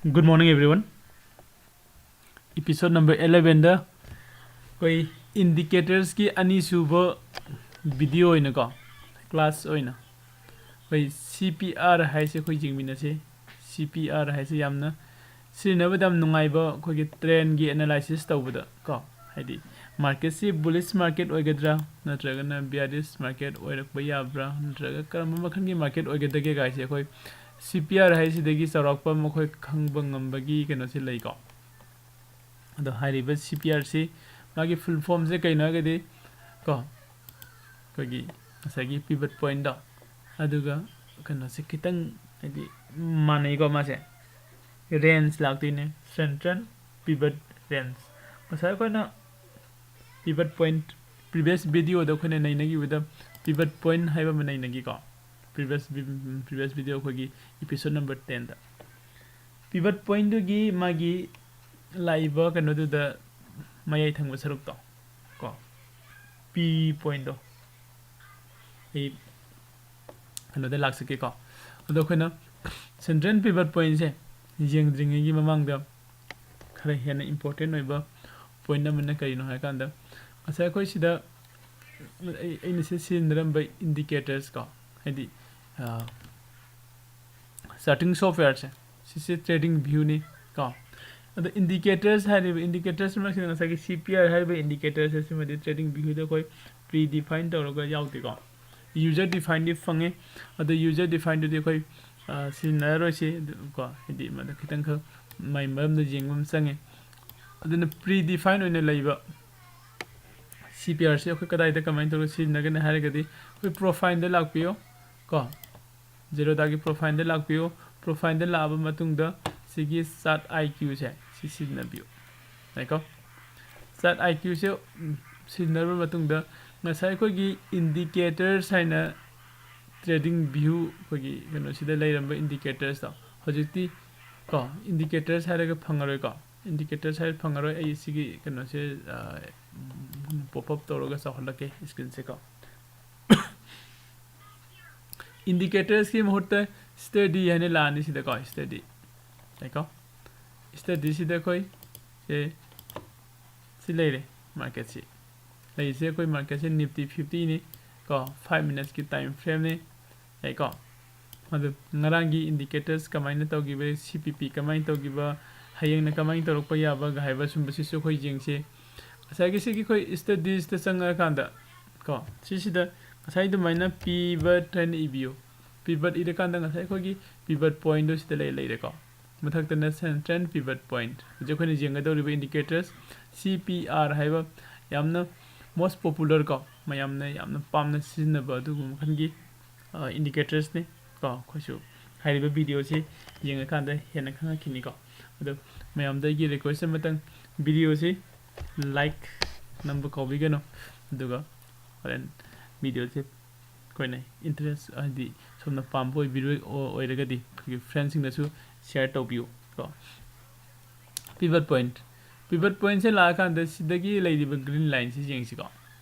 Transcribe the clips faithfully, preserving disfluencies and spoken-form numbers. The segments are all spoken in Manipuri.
Good morning, everyone. Episode number elevenꯗ ꯑꯩꯈꯣꯏ indicatorsꯀꯤ ꯑꯅꯤꯁꯨꯕ video ꯑꯣꯏꯅꯀꯣ, class ꯑꯣꯏꯅ ꯑꯩꯈꯣꯏ C P R ꯍꯥꯏꯁꯦ ꯑꯩꯈꯣꯏ ꯌꯦꯡꯃꯤꯟꯅꯁꯦ꯫ C P R ꯍꯥꯏꯁꯦ ꯌꯥꯝꯅ ꯁꯤꯖꯤꯟꯅꯕꯗ ꯌꯥꯝ ꯅꯨꯡꯉꯥꯏꯕ, ꯑꯩꯈꯣꯏꯒꯤ trendꯀꯤ analysis ꯇꯧꯕꯗ ꯀꯣ, ꯍꯥꯏꯗꯤ marketꯁꯤ bullish market ꯑꯣꯏꯒꯗ꯭ꯔꯥ, ꯅꯠꯇ꯭ꯔꯒꯅ bearish market ꯑꯣꯏꯔꯛꯄ ꯌꯥꯕ꯭ꯔꯥ, ꯅꯠꯇ꯭ꯔꯒ ꯀꯔꯝꯕ ꯃꯈꯜꯒꯤ market ꯑꯣꯏꯒꯗꯒꯦ ꯀꯥꯏꯁꯦ ꯑꯩꯈꯣꯏ C P R ꯍꯥꯏꯁꯤꯗꯒꯤ ꯆꯥꯎꯔꯥꯛꯄ ꯑꯃ ꯑꯩꯈꯣꯏ ꯈꯪꯕ ꯉꯝꯕꯒꯤ ꯀꯩꯅꯣꯁꯦ ꯂꯩꯀꯣ꯫ ꯑꯗꯣ ꯍꯥꯏꯔꯤꯕ C P Rꯁꯤ ꯃꯥꯒꯤ full formꯁꯦ ꯀꯩꯅꯣ ꯍꯥꯏꯔꯒꯗꯤ ꯀꯣ, ꯑꯩꯈꯣꯏꯒꯤ ꯉꯁꯥꯏꯒꯤ pivot pointꯗꯣ, ꯑꯗꯨꯒ ꯀꯩꯅꯣꯁꯦ ꯈꯤꯇꯪ ꯍꯥꯏꯗꯤ ꯃꯥꯟꯅꯩꯀꯣ, ꯃꯥꯁꯦ range ꯂꯥꯛꯇꯣꯏꯅꯦ, central pivot range꯫ ꯉꯁꯥꯏ ꯑꯩꯈꯣꯏꯅ pivot point, previous videoꯗ ꯑꯩꯈꯣꯏꯅ ꯅꯩꯅꯈꯤꯕꯗ pivot point ꯍꯥꯏꯕ ꯑꯃ ꯅꯩꯅꯈꯤꯀꯣ, previous vi- previous video ꯑꯩꯈꯣꯏꯒꯤ episode number tenꯗ꯫ Pivot pointꯗꯨꯒꯤ ꯃꯥꯒꯤ ꯂꯥꯛꯏꯕ ꯀꯩꯅꯣꯗꯨꯗ ꯃꯌꯥꯏ ꯊꯪꯕ ꯁꯔꯨꯛꯇꯣ ꯀꯣ, P pointꯗꯣ ꯑꯩ ꯀꯩꯅꯣꯗ ꯂꯥꯛꯆꯒꯦꯀꯣ꯫ ꯑꯗꯣ ꯑꯩꯈꯣꯏꯅ central pivot pointꯁꯦ ꯌꯦꯡꯗ꯭ꯔꯤꯉꯩꯒꯤ ꯃꯃꯥꯡꯗ ꯈꯔ ꯍꯦꯟꯅ important ꯑꯣꯏꯕ point ꯑꯃꯅ ꯀꯔꯤꯅꯣ ꯍꯥꯏꯔꯀꯥꯟꯗ, ꯉꯁꯥꯏ ꯑꯩꯈꯣꯏ ꯁꯤꯗ ꯑꯩ- ꯑꯩꯅ ꯁꯤ ꯁꯤꯖꯤꯟꯅꯔꯝꯕ indicators ꯀꯣ, ꯍꯥꯏꯗꯤ charting softwareꯁꯦ, ꯁꯤꯁꯦ trading viewꯅꯤ ꯀꯣ꯫ ꯑꯗꯣ indicators ꯍꯥꯏꯔꯤꯕ indicators ꯃꯔꯛꯁꯤꯗ ꯉꯁꯥꯏꯒꯤ C P R ꯍꯥꯏꯔꯤꯕ indicatorꯁꯦ ꯁꯤꯃꯗꯤ trading viewꯗ ꯑꯩꯈꯣꯏ pre define ꯇꯧꯔꯒ ꯌꯥꯎꯗꯦꯀꯣ, user defineꯗꯤ ꯐꯪꯉꯦ꯫ ꯑꯗꯣ user defineꯗꯨꯗꯤ ꯑꯩꯈꯣꯏ ꯁꯤꯖꯤꯟꯅꯔꯔꯣꯏꯁꯤ ꯀꯣ, ꯍꯥꯏꯗꯤ ꯃꯗꯨ ꯈꯤꯇꯪꯈꯛ ꯃꯥꯏ ꯃꯔꯝꯗ ꯌꯦꯡꯕ ꯑꯃ ꯆꯪꯉꯦ꯫ ꯑꯗꯨꯅ pre define ꯑꯣꯏꯅ ꯂꯩꯕ C P Rꯁꯦ ꯑꯩꯈꯣꯏ ꯀꯗꯥꯏꯗ ꯀꯃꯥꯏꯅ ꯇꯧꯔꯒ ꯁꯤꯖꯤꯟꯅꯒꯅꯤ ꯍꯥꯏꯔꯒꯗꯤ, ꯑꯩꯈꯣꯏ profileꯗ ꯂꯥꯛꯄꯤꯌꯣ ꯀꯣ, Zerodhaꯒꯤ profileꯗ ꯂꯥꯛꯄꯤꯌꯣ꯫ Profileꯗ ꯂꯥꯛꯑꯕ ꯃꯇꯨꯡꯗ ꯁꯤꯒꯤ chart IQꯁꯦ ꯁꯤ ꯁꯤꯖꯤꯟꯅꯕꯤꯌꯨ꯫ ꯌꯥꯏꯀꯣ? Chart IQꯁꯦ ꯁꯤꯖꯤꯟꯅꯔꯕ ꯃꯇꯨꯡꯗ ꯉꯁꯥꯏ ꯑꯩꯈꯣꯏꯒꯤ indicators ꯍꯥꯏꯅ trading view ꯑꯩꯈꯣꯏꯒꯤ ꯀꯩꯅꯣꯁꯤꯗ ꯂꯩꯔꯝꯕ indicatorsꯇꯣ ꯍꯧꯖꯤꯛꯇꯤ ꯀꯣ indicators ꯍꯥꯏꯔꯒ ꯐꯪꯉꯔꯣꯏꯀꯣ꯫ Indicators ꯍꯥꯏꯔꯒ ꯐꯪꯉꯔꯣꯏ꯫ ꯑꯩ ꯁꯤꯒꯤ ꯀꯩꯅꯣꯁꯦ pop up ꯇꯧꯔꯒ ꯆꯥꯎꯍꯜꯂꯛꯀꯦ screenꯁꯦꯀꯣ꯫ Indicatorsꯀꯤ ꯃꯍꯨꯠꯇ steady ꯍꯥꯏꯅ ꯂꯥꯛꯑꯅꯤ ꯁꯤꯗꯀꯣ, steady꯫ ꯌꯥꯏꯀꯣ? ꯁ꯭ꯇꯗꯤꯁꯤꯗ ꯑꯩꯈꯣꯏ ꯁꯦ ꯁꯤ ꯂꯩꯔꯦ, ꯃꯥꯔꯀꯦꯠꯁꯤ ꯂꯩꯔꯤꯁꯦ ꯑꯩꯈꯣꯏ ꯃꯥꯔꯀꯦꯠꯁꯦ ꯅꯤꯐꯇꯤ ꯐꯤꯐꯇꯤꯅꯤ ꯀꯣ, ꯐꯥꯏꯚ ꯃꯤꯅꯠꯁꯀꯤ ꯇꯥꯏꯝ ꯐ꯭ꯔꯦꯝꯅꯤ꯫ ꯌꯥꯏꯀꯣ? ꯑꯗꯨ ꯉꯔꯥꯡꯒꯤ ꯏꯟꯗꯤꯀꯦꯇꯔꯁ ꯀꯃꯥꯏꯅ ꯇꯧꯈꯤꯕ, ꯁꯤ ꯄꯤ ꯄꯤ ꯀꯃꯥꯏꯅ ꯇꯧꯈꯤꯕ, ꯍꯌꯦꯡꯅ ꯀꯃꯥꯏꯅ ꯇꯧꯔꯛꯄ ꯌꯥꯕꯒ ꯍꯥꯏꯕ ꯁꯨꯝꯕꯁꯤꯁꯨ ꯑꯩꯈꯣꯏ ꯌꯦꯡꯁꯤ꯫ ꯉꯁꯥꯏꯒꯤ ꯁꯤꯒꯤ ꯑꯩꯈꯣꯏ ꯁ꯭ꯇꯗꯤꯁꯇ ꯆꯪꯉꯀꯥꯟꯗ ꯀꯣ, ꯁꯤꯁꯤꯗ ꯉꯁꯥꯏ ꯑꯗꯨꯃꯥꯏꯅ ꯄꯤꯚꯠ ꯍꯥꯏꯅ ꯏꯕꯤꯌꯨ꯫ ꯄꯤꯚꯠ ꯏꯔꯀꯥꯟꯗ ꯉꯁꯥꯏ ꯑꯩꯈꯣꯏꯒꯤ ꯄꯤꯚꯠ ꯄꯣꯏꯟꯗꯣ ꯁꯤꯗ ꯂꯩ, ꯂꯩꯔꯦꯀꯣ꯫ ꯃꯊꯛꯇꯅ ꯁꯦꯟꯇ꯭ꯔꯦꯜ ꯄꯤꯚꯠ ꯄꯣꯏꯟ꯫ ꯍꯧꯖꯤꯛ ꯑꯩꯈꯣꯏꯅ ꯌꯦꯡꯒꯗꯧꯔꯤꯕ ꯏꯟꯗꯤꯀꯦꯇꯔꯁ ꯁꯤ ꯄꯤ ꯑꯥꯔ ꯍꯥꯏꯕ ꯌꯥꯝꯅ most popular ꯀꯣ, ꯃꯌꯥꯝꯅ ꯌꯥꯝꯅ ꯄꯥꯝꯅ ꯁꯤꯖꯤꯟꯅꯕ ꯑꯗꯨꯒꯨꯝꯕ ꯃꯈꯜꯒꯤ, ꯑ, ꯏꯟꯗꯤꯀꯦꯇꯔꯁꯅꯤ ꯀꯣ꯫ ꯑꯩꯈꯣꯏꯁꯨ ꯍꯥꯏꯔꯤꯕ ꯚꯤꯗꯤꯑꯣꯁꯤ ꯌꯦꯡꯉꯀꯥꯟꯗ ꯍꯦꯟꯅ ꯈꯪꯉꯛꯈꯤꯅꯤꯀꯣ꯫ ꯑꯗꯣ ꯃꯌꯥꯝꯗ ꯑꯩꯒꯤ ꯔꯤꯀ꯭ꯋꯦꯁ ꯑꯃꯇꯪ, ꯚꯤꯗꯤꯑꯣꯁꯤ ꯂꯥꯏꯛ ꯅꯝꯕ ꯀꯥꯎꯕꯤꯒꯅꯨ꯫ ꯑꯗꯨꯒ ꯍꯣꯔꯦꯟ ꯚꯤꯗꯤꯑꯣꯁꯦ ꯑꯩꯈꯣꯏꯅ ꯏꯟꯇꯔꯦꯁ, ꯍꯥꯏꯗꯤ ꯁꯣꯝꯅ ꯄꯥꯝꯕ ꯑꯣꯏꯕꯤꯔꯣꯏ-, ꯑꯣ-, ꯑꯣꯏꯔꯒꯗꯤ ꯑꯩꯈꯣꯏꯒꯤ ꯐ꯭ꯔꯦꯟꯁꯤꯡꯗꯁꯨ ꯁꯤꯌꯔ ꯇꯧꯕꯤꯌꯨ ꯀꯣ꯫ ꯄꯤꯚꯠ ꯄꯣꯏꯟ, ꯄꯤꯚꯠ ꯄꯣꯏꯟꯁꯦ ꯂꯥꯛꯑꯀꯥꯟꯗ ꯁꯤꯗꯒꯤ ꯂꯩꯔꯤꯕ ꯒ꯭ꯔꯤꯟ ꯂꯥꯏꯟꯁꯤ ꯌꯦꯡꯁꯤꯀꯣ꯫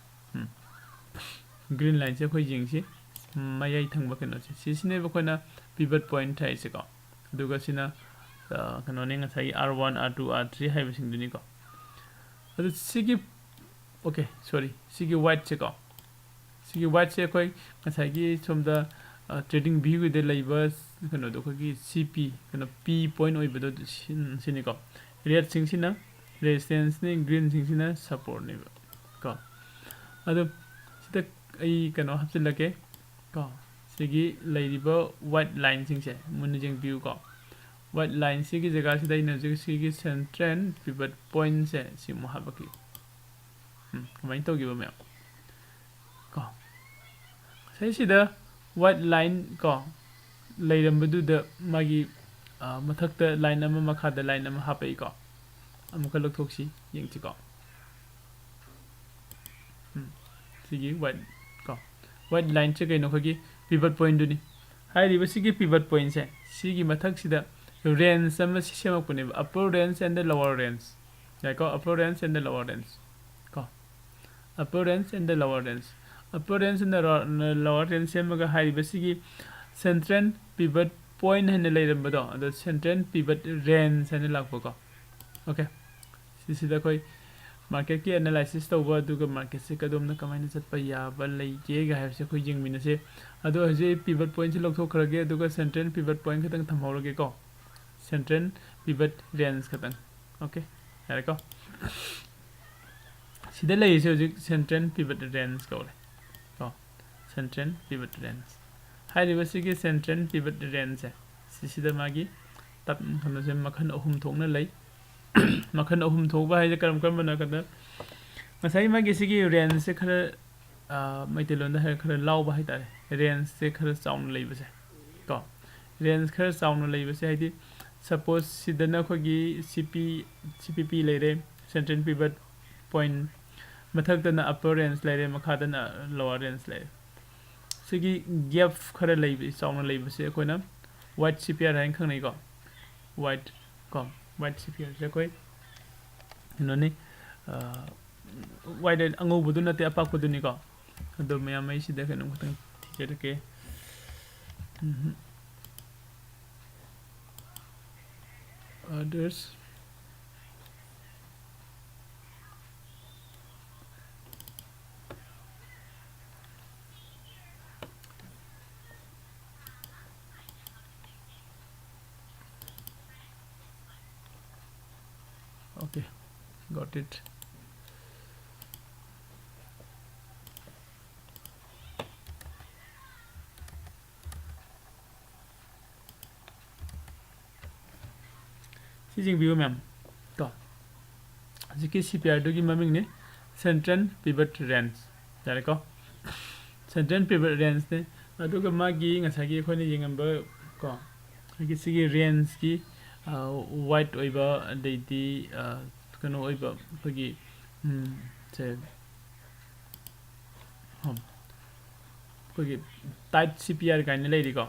ꯎꯝ꯫ ꯒ꯭ꯔꯤꯟ ꯂꯥꯏꯟꯁꯦ ꯑꯩꯈꯣꯏ ꯌꯦꯡꯁꯤ, ꯎꯝ, ꯃꯌꯥꯏ ꯊꯪꯕ ꯀꯩꯅꯣꯁꯦ, ꯁꯤꯁꯤꯅꯦꯕ ꯑꯩꯈꯣꯏꯅ ꯄꯤꯚꯠ ꯄꯣꯏꯟ ꯍꯥꯏꯔꯤꯁꯦꯀꯣ꯫ ꯑꯗꯨꯒ ꯁꯤꯅ, ꯑ, ꯀꯩꯅꯣꯅꯦ, ꯉꯁꯥꯏꯒꯤ R one, R two, R three ꯍꯥꯏꯕꯁꯤꯡꯗꯨꯅꯤꯀꯣ꯫ ꯑꯗꯨ ꯁꯤꯒꯤ, ꯑꯣꯀꯦ, ꯁꯣꯔꯤ, ꯁꯤꯒꯤ ꯋꯥꯏꯠꯁꯦꯀꯣ, ꯁꯤꯒꯤ ꯋꯥꯏꯠꯁꯦ ꯑꯩꯈꯣꯏ ꯉꯁꯥꯏꯒꯤ ꯁꯣꯝꯗ, ꯑ, ꯇ꯭ꯔꯦꯗꯤꯡ ꯚ꯭ꯌꯨꯒꯤꯗ ꯂꯩꯕ ꯀꯩꯅꯣꯗꯣ, ꯑꯩꯈꯣꯏꯒꯤ ꯁꯤ ꯄꯤ, ꯀꯩꯅꯣ, ꯄꯤ ꯄꯣꯏꯟ ꯑꯣꯏꯕꯗꯣ ꯁꯤ-, ꯁꯤꯅꯤꯀꯣ꯫ ꯔꯦꯗꯁꯤꯡꯁꯤꯅ ꯔꯦꯁꯤꯁꯇꯦꯟꯁꯅꯤ, ꯒ꯭ꯔꯤꯟꯁꯤꯡꯁꯤꯅ ꯁꯞꯄꯣꯔꯠꯅꯦꯕ ꯀꯣ꯫ ꯑꯗꯣ ꯁꯤꯗ ꯑꯩ ꯀꯩꯅꯣ ꯍꯥꯞꯆꯤꯜꯂꯛꯀꯦ ꯀꯣ꯫ ꯁꯤꯒꯤ ꯂꯩꯔꯤꯕ ꯋꯥꯏꯠ ꯂꯥꯏꯟꯁꯤꯡꯁꯦ ꯃꯨꯟꯅ ꯌꯦꯡꯕꯤꯌꯨꯀꯣ꯫ ꯋꯥꯏꯠ ꯂꯥꯏꯟꯁꯤꯒꯤ ꯖꯒꯥꯁꯤꯗ ꯑꯩꯅ ꯍꯧꯖꯤꯛ ꯁꯤꯒꯤ ꯁꯦꯟꯇ꯭ꯔꯦꯜ ꯄꯤꯚꯠ ꯄꯣꯏꯟꯁꯦ ꯁꯤ ꯑꯃꯨꯛ ꯍꯥꯞꯄꯛꯀꯦ꯫ ꯎꯝ, ꯀꯃꯥꯏꯅ ꯇꯧꯈꯤꯕ ꯃꯌꯥꯝ ꯀꯣ꯫ ꯉꯁꯥꯏꯁꯤꯗ ꯋꯥꯏꯠ ꯂꯥꯏꯟ ꯀꯣ ꯂꯩꯔꯝꯕꯗꯨꯗ ꯃꯥꯒꯤ, ꯑ, ꯃꯊꯛꯇ ꯂꯥꯏꯟ ꯑꯃ, ꯃꯈꯥꯗ ꯂꯥꯏꯟ ꯑꯃ ꯍꯥꯞꯄꯛꯏꯀꯣ꯫ ꯑꯃꯨꯛꯀ ꯂꯧꯊꯣꯛꯁꯤ, ꯌꯦꯡꯁꯤꯀꯣ꯫ ꯎꯝ, ꯁꯤꯒꯤ ꯋꯥꯏꯠ ꯀꯣ, ꯋꯥꯏꯠ ꯂꯥꯏꯟꯁꯦ ꯀꯩꯅꯣ? ꯑꯩꯈꯣꯏꯒꯤ ꯄꯤꯚꯠ ꯄꯣꯏꯟꯗꯨꯅꯤ꯫ ꯍꯥꯏꯔꯤꯕ ꯁꯤꯒꯤ ꯄꯤꯚꯠ ꯄꯣꯏꯟꯁꯦ, ꯁꯤꯒꯤ ꯃꯊꯛꯁꯤꯗ ꯔꯦꯟꯖ ꯑꯃ ꯁꯤ ꯁꯦꯝꯃꯛꯄꯅꯦꯕ, upper range and the lower range. ꯌꯥꯏꯀꯣ? Upper range and the lower range ꯀꯣ꯫ Upper range and the lower range. Upper range and the lower range ꯁꯦꯝꯃꯒ ꯍꯥꯏꯔꯤꯕꯁꯤꯒꯤ ꯁꯦꯟꯇ꯭ꯔꯦꯜ ꯄꯤꯚꯠ ꯄꯣꯏꯟ ꯍꯥꯏꯅ ꯂꯩꯔꯝꯕꯗꯣ, ꯑꯗꯣ ꯁꯦꯟꯇ꯭ꯔꯦꯜ ꯄꯤꯚꯠ ꯔꯦꯟꯖ ꯍꯥꯏꯅ ꯂꯥꯛꯄꯀꯣ꯫ ꯑꯣꯀꯦ, ꯁꯤꯁꯤꯗ ꯑꯩꯈꯣꯏ ꯃꯥꯔꯀꯦꯠꯀꯤ ꯑꯦꯅꯥꯂꯥꯏꯁꯤꯁ ꯇꯧꯕ, ꯑꯗꯨꯒ ꯃꯥꯔꯀꯦꯠꯁꯦ ꯀꯗꯣꯝꯅ ꯀꯃꯥꯏꯅ ꯆꯠꯄ ꯌꯥꯕ ꯂꯩꯒꯦꯒ ꯍꯥꯏꯕꯁꯦ ꯑꯩꯈꯣꯏ ꯌꯦꯡꯃꯤꯟꯅꯁꯦ꯫ ꯑꯗꯣ ꯍꯧꯖꯤꯛ ꯑꯩ ꯄꯤꯚꯠ ꯄꯣꯏꯟꯁꯦ ꯂꯧꯊꯣꯛꯈ꯭ꯔꯒꯦ, ꯑꯗꯨꯒ ꯁꯦꯟꯇ꯭ꯔꯦꯜ ꯄꯤꯚꯠ ꯄꯣꯏꯟ ꯈꯛꯇꯪ ꯊꯝꯍꯧꯔꯒꯦꯀꯣ꯫ ꯁꯦꯟꯇ꯭ꯔꯦꯜ ꯄꯤꯚꯠ ꯔꯦꯟꯖ ꯈꯛꯇꯪ꯫ ꯑꯣꯀꯦ, ꯌꯥꯔꯦꯀꯣ꯫ ꯁꯤꯗ ꯂꯩꯔꯤꯁꯦ ꯍꯧꯖꯤꯛ ꯁꯦꯟꯇ꯭ꯔꯦꯜ ꯄꯤꯚꯠ ꯔꯦꯟꯖ ꯀꯧꯔꯦ ꯀꯣ꯫ ꯁꯦꯟꯇ꯭ꯔꯦꯜ ꯄꯤꯚꯠ ꯔꯦꯟꯖ ꯍꯥꯏꯔꯤꯕꯁꯤꯒꯤ ꯁꯦꯟꯇ꯭ꯔꯦꯜ ꯄꯤꯚꯠ ꯔꯦꯟꯖꯁꯦ, ꯁꯤꯁꯤꯗ ꯃꯥꯒꯤ ꯇꯞ-, ꯀꯩꯅꯣꯁꯦ ꯃꯈꯜ ꯑꯍꯨꯝ ꯊꯣꯛꯅ ꯂꯩ꯫ ꯃꯈꯜ ꯑꯍꯨꯝ ꯊꯣꯛꯄ ꯍꯥꯏꯁꯦ ꯀꯔꯝ ꯀꯔꯝꯕꯅꯣ ꯍꯥꯏ ꯀꯥꯟꯗ, ꯉꯁꯥꯏ ꯃꯥꯒꯤ ꯁꯤꯒꯤ ꯔꯦꯟꯖꯁꯦ ꯈꯔ, ꯑ, ꯃꯩꯇꯩꯂꯣꯟꯗ ꯍꯥꯏꯔ ꯈꯔ ꯂꯥꯎꯕ ꯍꯥꯏꯇꯥꯔꯦ, ꯔꯦꯟꯖꯁꯦ ꯈꯔ ꯆꯥꯎꯅ ꯂꯩꯕꯁꯦ ꯀꯣ꯫ ꯔꯦꯟꯖ ꯈꯔ ꯆꯥꯎꯅ ꯂꯩꯕꯁꯦ ꯍꯥꯏꯗꯤ, ꯁꯄꯣꯁ ꯁꯤꯗꯅ ꯑꯩꯈꯣꯏꯒꯤ ꯁꯤ ꯄꯤ, ꯁꯤ ꯄꯤ ꯄꯤ ꯂꯩꯔꯦ, ꯁꯦꯟꯇ꯭ꯔꯦꯜ ꯄꯤꯚꯠ ꯄꯣꯏꯟ, ꯃꯊꯛꯇꯅ ꯑꯞꯄꯔ ꯔꯦꯟꯖ ꯂꯩꯔꯦ, ꯃꯈꯥꯗꯅ ꯂꯣꯋꯔ ꯔꯦꯟꯖ ꯂꯩꯔꯦ꯫ ꯁꯤꯒꯤ ꯒꯦꯞ ꯈꯔ ꯂꯩꯕ, ꯆꯥꯎꯅ ꯂꯩꯕꯁꯦ ꯑꯩꯈꯣꯏꯅ ꯋꯥꯏꯠ ꯁꯤ ꯄꯤ ꯑꯥꯔ ꯍꯥꯏꯅ ꯈꯪꯅꯩꯀꯣ꯫ ꯋꯥꯏꯠ ꯀꯣ, ꯋꯥꯏꯠ ꯁꯤ ꯄꯤ ꯑꯥꯔꯁꯦ ꯑꯩꯈꯣꯏ ꯀꯩꯅꯣꯅꯤ, ꯋꯥꯏꯠ ꯑꯉꯧꯕꯗꯨ ꯅꯠꯇꯦ, ꯑꯄꯥꯛꯄꯗꯨꯅꯤꯀꯣ꯫ ꯑꯗꯣ ꯃꯌꯥꯝ, ꯑꯩ ꯁꯤꯗ ꯀꯩꯅꯣꯝ ꯈꯛꯇꯪ ꯊꯤꯖꯔꯛꯀꯦ꯫ ꯎꯝ꯫ Others. Okay, got it. ꯁꯤ ꯌꯦꯡꯕꯤꯌꯨ ꯃꯦꯝ ꯀꯣ, ꯍꯧꯖꯤꯛꯀꯤ ꯁꯤ ꯄꯤ ꯑꯥꯔꯗꯨꯒꯤ ꯃꯃꯤꯡꯅꯤ ꯁꯦꯟꯇ꯭ꯔꯦꯜ ꯄꯤꯚꯠ ꯔꯦꯟꯖ꯫ ꯌꯥꯔꯦꯀꯣ? ꯁꯦꯟꯇ꯭ꯔꯦꯜ ꯄꯤꯚꯠ ꯔꯦꯟꯖꯅꯤ꯫ ꯑꯗꯨꯒ ꯃꯥꯒꯤ ꯉꯁꯥꯏꯒꯤ ꯑꯩꯈꯣꯏꯅ ꯌꯦꯡꯉꯝꯕ ꯀꯣ, ꯑꯩꯈꯣꯏꯒꯤ ꯁꯤꯒꯤ ꯔꯦꯟꯖꯀꯤ ꯋꯥꯏꯠ ꯑꯣꯏꯕ, ꯑꯗꯩꯗꯤ ꯀꯩꯅꯣ ꯑꯣꯏꯕ, ꯑꯩꯈꯣꯏꯒꯤ ꯁꯦ ꯑꯩꯈꯣꯏꯒꯤ ꯇꯥꯏꯠ ꯁꯤ ꯄꯤ ꯑꯥꯔ ꯀꯥꯏꯅ ꯂꯩꯔꯤꯀꯣ,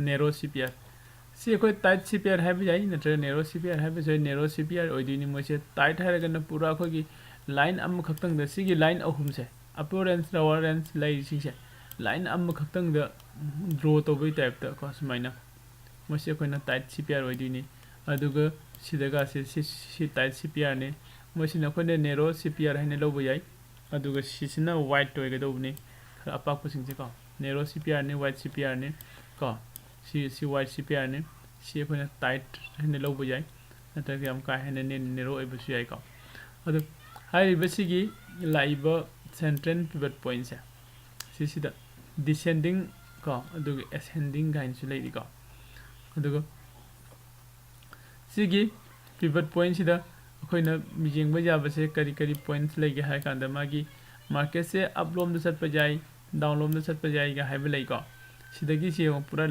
ꯅꯦꯔꯣ ꯁꯤ ꯄꯤ ꯑꯥꯔ꯫ ꯁꯤ ꯑꯩꯈꯣꯏ ꯇꯥꯏꯠ ꯁꯤ ꯄꯤ ꯑꯥꯔ ꯍꯥꯏꯕ ꯌꯥꯏ, ꯅꯠꯇ꯭ꯔꯒ ꯅꯦꯔꯣ ꯁꯤ ꯄꯤ ꯑꯥꯔ ꯍꯥꯏꯕꯁꯨ ꯌꯥꯏ꯫ ꯅꯦꯔꯣ ꯁꯤ ꯄꯤ ꯑꯥꯔ ꯑꯣꯏꯗꯣꯏꯅꯤ ꯃꯣꯏꯁꯦ꯫ ꯇꯥꯏꯠ ꯍꯥꯏꯔꯒꯅ ꯄꯨꯔꯥ ꯑꯩꯈꯣꯏꯒꯤ ꯂꯥꯏꯟ ꯑꯃꯈꯛꯇꯪꯗ, ꯁꯤꯒꯤ ꯂꯥꯏꯟ ꯑꯍꯨꯝꯁꯦ, ꯑꯞꯄꯔ ꯔꯦꯟꯖ, ꯂꯣꯋꯔ ꯔꯦꯟꯖ ꯂꯩꯔꯤꯁꯤꯡꯁꯦ ꯂꯥꯏꯟ ꯑꯃꯈꯛꯇꯪꯗ ꯗ꯭ꯔꯣ ꯇꯧꯕꯒꯤ ꯇꯥꯏꯞꯇ ꯀꯣ, ꯁꯨꯃꯥꯏꯅ ꯃꯁꯤ ꯑꯩꯈꯣꯏꯅ tight C P R ꯑꯣꯏꯗꯣꯏꯅꯤ꯫ ꯑꯗꯨꯒ ꯁꯤꯗꯒ ꯁꯤ, ꯁꯤ, ꯁꯤ tight C P R ꯅꯤ꯫ ꯃꯁꯤꯅ ꯑꯩꯈꯣꯏꯅ narrow C P R ꯍꯥꯏꯅ ꯂꯧꯕ ꯌꯥꯏ꯫ ꯑꯗꯨꯒ ꯁꯤꯁꯤꯅ wide ꯑꯣꯏꯒꯗꯧꯕꯅꯤ, ꯈꯔ ꯑꯄꯥꯛꯄꯁꯤꯡꯁꯦ ꯀꯣ꯫ Narrow C P R ꯅꯤ, wide C P R ꯅꯤ ꯀꯣ꯫ ꯁꯤ, ꯁꯤ wide C P R ꯅꯤ꯫ ꯁꯤ ꯑꯩꯈꯣꯏꯅ tight ꯍꯥꯏꯅ ꯂꯧꯕ ꯌꯥꯏ, ꯅꯠꯇ꯭ꯔꯒ ꯌꯥꯝ ꯀꯥ ꯍꯦꯟꯅ ꯅꯦ-, narrow ꯑꯣꯏꯕꯁꯨ ꯌꯥꯏꯀꯣ꯫ ꯑꯗꯨ ꯍꯥꯏꯔꯤꯕꯁꯤꯒꯤ ꯂꯥꯛꯏꯕ central pivot pointꯁꯦ, ꯁꯤꯁꯤꯗ descending ꯀꯣ, ꯑꯗꯨꯒ ascending ꯀꯥꯏꯅꯁꯨ ꯂꯩꯔꯤꯀꯣ꯫ ꯑꯗꯨꯒ ꯁꯤꯒꯤ pivot pointꯁꯤꯗ ꯑꯩꯈꯣꯏꯅ ꯌꯦꯡꯕ ꯌꯥꯕꯁꯦ ꯀꯔꯤ ꯀꯔꯤ points ꯂꯩꯒꯦ ꯍꯥꯏ ꯀꯥꯟꯗ, ꯃꯥꯒꯤ marketꯁꯦ up ꯂꯣꯝꯗ ꯆꯠꯄ ꯌꯥꯏ, down ꯂꯣꯝꯗ ꯆꯠꯄ ꯌꯥꯏꯒ ꯍꯥꯏꯕ ꯂꯩꯀꯣ꯫ ꯁꯤꯗꯒꯤ ꯁꯤ ꯌꯦꯡꯉꯣ, ꯄꯨꯔꯥ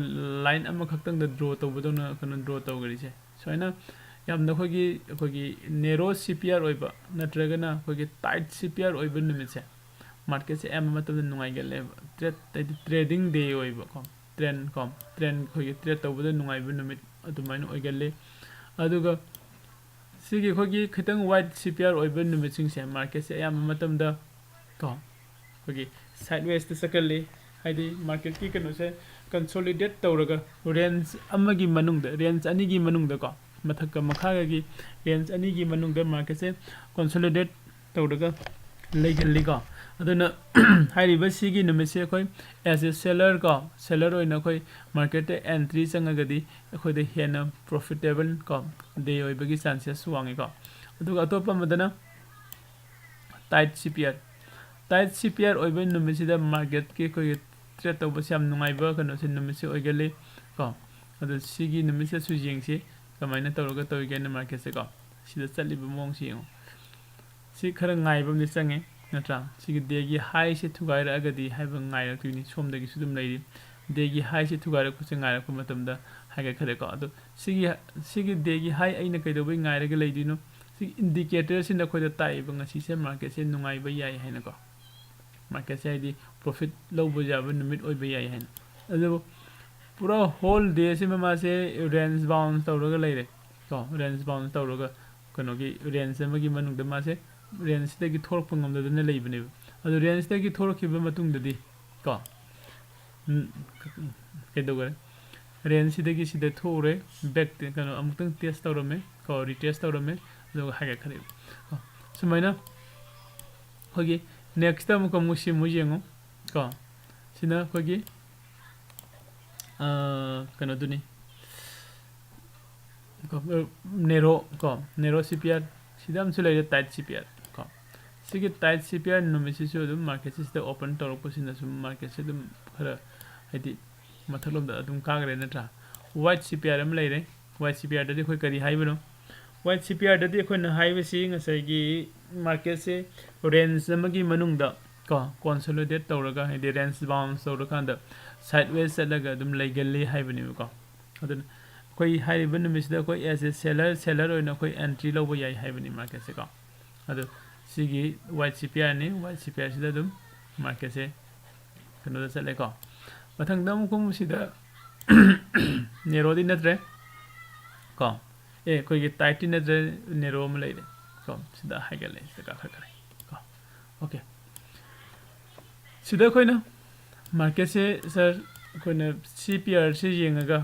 line ꯑꯃꯈꯛꯇꯪꯗ draw ꯇꯧꯕꯗꯧꯅ ꯀꯩꯅꯣ draw ꯇꯧꯈ꯭ꯔꯤꯁꯦ꯫ ꯁꯨꯃꯥꯏꯅ ꯌꯥꯝꯅ ꯑꯩꯈꯣꯏꯒꯤ, ꯑꯩꯈꯣꯏꯒꯤ narrow C P R ꯑꯣꯏꯕ ꯅꯠꯇ꯭ꯔꯒꯅ ꯑꯩꯈꯣꯏꯒꯤ tight C P R ꯑꯣꯏꯕ ꯅꯨꯃꯤꯠꯁꯦ marketꯁꯦ ꯑꯌꯥꯝꯕ ꯃꯇꯝꯗ ꯅꯨꯡꯉꯥꯏꯒꯜꯂꯦꯕ꯫ Trade ꯍꯥꯏꯗꯤ trading day ꯑꯣꯏꯕꯀꯣ, trend ꯀꯣ, trend ꯑꯩꯈꯣꯏꯒꯤ trade ꯇꯧꯕꯗ ꯅꯨꯡꯉꯥꯏꯕ ꯅꯨꯃꯤꯠ ꯑꯗꯨꯃꯥꯏꯅ ꯑꯣꯏꯒꯜꯂꯤ꯫ ꯑꯗꯨꯒ ꯁꯤꯒꯤ ꯑꯩꯈꯣꯏꯒꯤ ꯈꯤꯇꯪ wide C P R ꯑꯣꯏꯕ ꯅꯨꯃꯤꯠꯁꯤꯡꯁꯦ marketꯁꯦ ꯑꯌꯥꯝꯕ ꯃꯇꯝꯗ ꯀꯣ, ꯑꯩꯈꯣꯏꯒꯤ sidewaysꯇ ꯆꯠꯀꯜꯂꯤ꯫ ꯍꯥꯏꯗꯤ marketꯀꯤ ꯀꯩꯅꯣꯁꯦ consolidate ꯇꯧꯔꯒ range ꯑꯃꯒꯤ ꯃꯅꯨꯡꯗ, range ꯑꯅꯤꯒꯤ ꯃꯅꯨꯡꯗꯀꯣ, ꯃꯊꯛꯀ ꯃꯈꯥꯒꯒꯤ range ꯑꯅꯤꯒꯤ ꯃꯅꯨꯡꯗ marketꯁꯦ consolidate ꯇꯧꯔꯒ ꯂꯩꯒꯜꯂꯤꯀꯣ꯫ ꯑꯗꯨꯅ ꯍꯥꯏꯔꯤꯕ ꯁꯤꯒꯤ ꯅꯨꯃꯤꯠꯁꯦ ꯑꯩꯈꯣꯏ as a seller ꯀꯣ, seller ꯑꯣꯏꯅ ꯑꯩꯈꯣꯏ marketꯇ entry ꯆꯪꯉꯒꯗꯤ ꯑꯩꯈꯣꯏꯗ ꯍꯦꯟꯅ profitable ꯀꯣ, day ꯑꯣꯏꯕꯒꯤ chances ꯋꯥꯡꯉꯤꯀꯣ꯫ ꯑꯗꯨꯒ ꯑꯇꯣꯞꯄ ꯑꯃꯗꯅ tight C P R꯫ Tight C P R ꯑꯣꯏꯕ ꯅꯨꯃꯤꯠꯁꯤꯗ marketꯀꯤ ꯑꯩꯈꯣꯏꯒꯤ trade ꯇꯧꯕꯁꯦ ꯌꯥꯝ ꯅꯨꯡꯉꯥꯏꯕ ꯀꯩꯅꯣꯁꯦ, ꯅꯨꯃꯤꯠꯁꯦ ꯑꯣꯏꯒꯜꯂꯤ ꯀꯣ꯫ ꯑꯗꯣ ꯁꯤꯒꯤ ꯅꯨꯃꯤꯠꯁꯤꯗꯁꯨ ꯌꯦꯡꯁꯤ ꯀꯃꯥꯏꯅ ꯇꯧꯔꯒ ꯇꯧꯔꯤꯒꯦꯅ marketꯁꯦ ꯀꯣ꯫ ꯁꯤꯗ ꯆꯠꯂꯤꯕ ꯃꯑꯣꯡꯁꯤ ꯌꯦꯡꯉꯣ꯫ ꯁꯤ ꯈꯔ ꯉꯥꯏꯕ ꯑꯃꯗꯤ ꯆꯪꯉꯦ, ꯅꯠꯇ꯭ꯔꯥ? ꯁꯤꯒꯤ dayꯒꯤ highꯁꯦ ꯊꯨꯒꯥꯏꯔꯛꯑꯒꯗꯤ ꯍꯥꯏꯕ ꯉꯥꯏꯔꯛꯇꯣꯏꯅꯤ꯫ ꯁꯣꯝꯗꯒꯤꯁꯨ ꯑꯗꯨꯝ ꯂꯩꯔꯤ꯫ Dayꯒꯤ highꯁꯦ ꯊꯨꯒꯥꯏꯔꯛꯄꯁꯦ ꯉꯥꯏꯔꯛꯄ ꯃꯇꯝꯗ ꯍꯥꯏꯒꯠꯈ꯭ꯔꯦꯀꯣ꯫ ꯑꯗꯣ ꯁꯤꯒꯤ, ꯁꯤꯒꯤ dayꯒꯤ high ꯑꯩꯅ ꯀꯩꯗꯧꯕꯩ ꯉꯥꯏꯔꯒ ꯂꯩꯗꯣꯏꯅꯣ? ꯁꯤ indicatorꯁꯤꯅ ꯑꯩꯈꯣꯏꯗ ꯇꯥꯛꯏꯕ ꯉꯁꯤꯁꯦ marketꯁꯦ ꯅꯨꯡꯉꯥꯏꯕ ꯌꯥꯏ ꯍꯥꯏꯅꯀꯣ꯫ Marketꯁꯦ ꯍꯥꯏꯗꯤ profit ꯂꯧꯕ ꯌꯥꯕ ꯅꯨꯃꯤꯠ ꯑꯣꯏꯕ ꯌꯥꯏ ꯍꯥꯏꯅ꯫ ꯑꯗꯨꯕꯨ ꯄꯨꯔꯥ whole dayꯁꯤꯃ ꯃꯥꯁꯦ range bound ꯇꯧꯔꯒ ꯂꯩꯔꯦ ꯀꯣ꯫ Range bound ꯇꯧꯔꯒ ꯀꯩꯅꯣꯒꯤ range ꯑꯃꯒꯤ ꯃꯅꯨꯡꯗ ꯃꯥꯁꯦ rangeꯁꯤꯗꯒꯤ ꯊꯣꯛꯂꯛꯄ ꯉꯝꯗꯗꯅ ꯂꯩꯕꯅꯦꯕ꯫ ꯑꯗꯨ rangeꯁꯤꯗꯒꯤ ꯊꯣꯛꯂꯛꯈꯤꯕ ꯃꯇꯨꯡꯗꯗꯤ ꯀꯣ, ꯎꯝ, ꯀꯩꯗꯧꯈꯔꯦ? ꯔꯦꯟꯖꯁꯤꯗꯒꯤ ꯁꯤꯗ ꯊꯣꯛꯎꯔꯦ, ꯕꯦꯛ ꯀꯩꯅꯣ ꯑꯃꯨꯛꯇꯪ ꯇꯦꯁ ꯇꯧꯔꯝꯃꯦ ꯀꯣ, ꯔꯤꯇꯦꯁ ꯇꯧꯔꯝꯃꯦ, ꯑꯗꯨꯒ ꯍꯥꯏꯒꯠꯈ꯭ꯔꯦꯕ ꯀꯣ꯫ ꯁꯨꯃꯥꯏꯅ ꯑꯩꯈꯣꯏꯒꯤ ꯅꯦꯛꯁꯇ ꯑꯃꯨꯛꯀ ꯑꯃꯨꯛ ꯁꯤ ꯑꯃꯨꯛ ꯌꯦꯡꯉꯨ ꯀꯣ꯫ ꯁꯤꯅ ꯑꯩꯈꯣꯏꯒꯤ ꯀꯩꯅꯣꯗꯨꯅꯤ ꯀꯣ, ꯅꯦꯔꯣ ꯀꯣ, ꯅꯦꯔꯣ ꯁꯤ ꯄꯤ ꯑꯥꯔ꯫ ꯁꯤꯗ ꯑꯃꯁꯨ ꯂꯩꯔꯦ, ꯇꯥꯏꯠ ꯁꯤ ꯄꯤ ꯑꯥꯔ ꯀꯣ꯫ ꯁꯤꯒꯤ ꯇꯥꯏꯠ ꯁꯤ ꯄꯤ ꯑꯥꯔ ꯅꯨꯃꯤꯠꯁꯤꯁꯨ ꯑꯗꯨꯝ ꯃꯥꯔꯀꯦꯠꯁꯤꯗ ꯑꯣꯄꯟ ꯇꯧꯔꯛꯄꯁꯤꯅ ꯁꯨꯝ ꯃꯥꯔꯀꯦꯠꯁꯦ ꯑꯗꯨꯝ ꯈꯔ ꯍꯥꯏꯗꯤ ꯃꯊꯛꯂꯣꯝꯗ ꯑꯗꯨꯝ ꯀꯥꯈ꯭ꯔꯦ ꯅꯠꯇ꯭ꯔꯥ? ꯋꯥꯏꯠ ꯁꯤ ꯄꯤ ꯑꯥꯔ ꯑꯃ ꯂꯩꯔꯦ꯫ ꯋꯥꯏꯠ ꯁꯤ ꯄꯤ ꯑꯥꯔꯗꯗꯤ ꯑꯩꯈꯣꯏ ꯀꯔꯤ ꯍꯥꯏꯕꯅꯣ? ꯋꯥꯏꯠ ꯁꯤ ꯄꯤ ꯑꯥꯔꯗꯗꯤ ꯑꯩꯈꯣꯏꯅ ꯍꯥꯏꯕꯁꯤ ꯉꯁꯥꯏꯒꯤ ꯃꯥꯔꯀꯦꯠꯁꯦ ꯔꯦꯟꯖ ꯑꯃꯒꯤ ꯃꯅꯨꯡꯗ ꯀꯣ, ꯀꯣꯟꯁꯣꯂꯤꯗꯦꯠ ꯇꯧꯔꯒ ꯍꯥꯏꯗꯤ ꯔꯦꯟꯖ ꯕꯥꯎꯟꯁ ꯇꯧꯔꯀꯥꯟꯗ ꯁꯥꯏꯠ ꯋꯦꯁ ꯆꯠꯂꯒ ꯑꯗꯨꯝ ꯂꯩꯒꯜꯂꯤ ꯍꯥꯏꯕꯅꯦꯕꯀꯣ꯫ ꯑꯗꯨꯅ ꯑꯩꯈꯣꯏ ꯍꯥꯏꯔꯤꯕ ꯅꯨꯃꯤꯠꯁꯤꯗ ꯑꯩꯈꯣꯏ as a seller, seller ꯑꯣꯏꯅ ꯑꯩꯈꯣꯏ ꯑꯦꯟꯇ꯭ꯔꯤ ꯂꯧꯕ ꯌꯥꯏ ꯍꯥꯏꯕꯅꯤ ꯃꯥꯔꯀꯦꯠꯁꯦꯀꯣ꯫ ꯑꯗꯣ ꯁꯤꯒꯤ ꯋꯥꯏꯠ ꯁꯤ ꯄꯤ ꯑꯥꯔꯅꯤ, ꯋꯥꯏꯠ ꯁꯤ ꯄꯤ ꯑꯥꯔꯁꯤꯗ ꯑꯗꯨꯝ ꯃꯥꯔꯀꯦꯠꯁꯦ ꯀꯩꯅꯣꯗ ꯆꯠꯂꯦꯀꯣ꯫ ꯃꯊꯪꯗ ꯑꯃꯨꯛ ꯈꯣꯡꯎꯞꯁꯤꯗ ꯅꯦꯔꯣꯗꯤ ꯅꯠꯇ꯭ꯔꯦ ꯀꯣ, ꯑꯦ ꯑꯩꯈꯣꯏꯒꯤ ꯇꯥꯏꯠꯇꯤ ꯅꯠꯇ꯭ꯔꯦ, ꯅꯦꯔꯣ ꯑꯃ ꯂꯩꯔꯦ ꯀꯣ꯫ ꯁꯤꯗ ꯍꯥꯏꯒꯠꯂꯦ, ꯁꯤꯗ ꯀꯥꯈꯠꯈ꯭ꯔꯦ ꯀꯣ꯫ ꯑꯣꯀꯦ, ꯁꯤꯗ ꯑꯩꯈꯣꯏꯅ ꯃꯥꯔꯀꯦꯠꯁꯦ ꯁꯥꯔ ꯑꯩꯈꯣꯏꯅ ꯁꯤ ꯄꯤ ꯑꯥꯔꯁꯦ ꯌꯦꯡꯉꯒ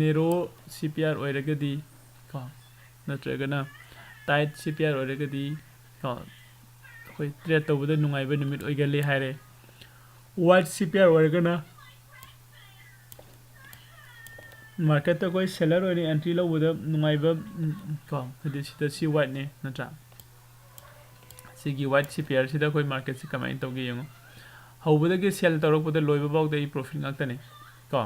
ꯅꯦꯔꯣ ꯁꯤ ꯄꯤ ꯑꯥꯔ ꯑꯣꯏꯔꯒꯗꯤ ꯀꯣ, ꯅꯠꯇ꯭ꯔꯒꯅ ꯇꯥꯏꯠ ꯁꯤ ꯄꯤ ꯑꯥꯔ ꯑꯣꯏꯔꯒꯗꯤ ꯀꯣ, ꯑꯩꯈꯣꯏ ꯇ꯭ꯔꯦꯠ ꯇꯧꯕꯗ ꯅꯨꯡꯉꯥꯏꯕ ꯅꯨꯃꯤꯠ ꯑꯣꯏꯒꯜꯂꯤ ꯍꯥꯏꯔꯦ꯫ ꯋꯥꯏꯠ ꯁꯤ ꯄꯤ ꯑꯥꯔ ꯑꯣꯏꯔꯒꯅ ꯃꯥꯔꯀꯦꯠꯇ ꯑꯩꯈꯣꯏ ꯁꯦꯂꯔ ꯑꯣꯏꯅ ꯑꯦꯟꯇ꯭ꯔꯤ ꯂꯧꯕꯗ ꯅꯨꯡꯉꯥꯏꯕ ꯀꯣ, ꯍꯥꯏꯗꯤ ꯁꯤꯗ ꯁꯤ ꯋꯥꯏꯠꯅꯦ ꯅꯠꯇ꯭ꯔꯥ? ꯁꯤꯒꯤ ꯋꯥꯏꯠ ꯁꯤ ꯄꯤ ꯑꯥꯔꯁꯤꯗ ꯑꯩꯈꯣꯏ ꯃꯥꯔꯀꯦꯠꯁꯤ ꯀꯃꯥꯏꯅ ꯇꯧꯒꯦ ꯌꯦꯡꯉꯨ꯫ ꯍꯧꯕꯗꯒꯤ ꯁꯦꯜ ꯇꯧꯔꯛꯄꯗ ꯂꯣꯏꯕ ꯐꯥꯎꯗ ꯑꯩ ꯄ꯭ꯔꯣꯐꯤꯠ ꯉꯥꯛꯇꯅꯤ ꯀꯣ꯫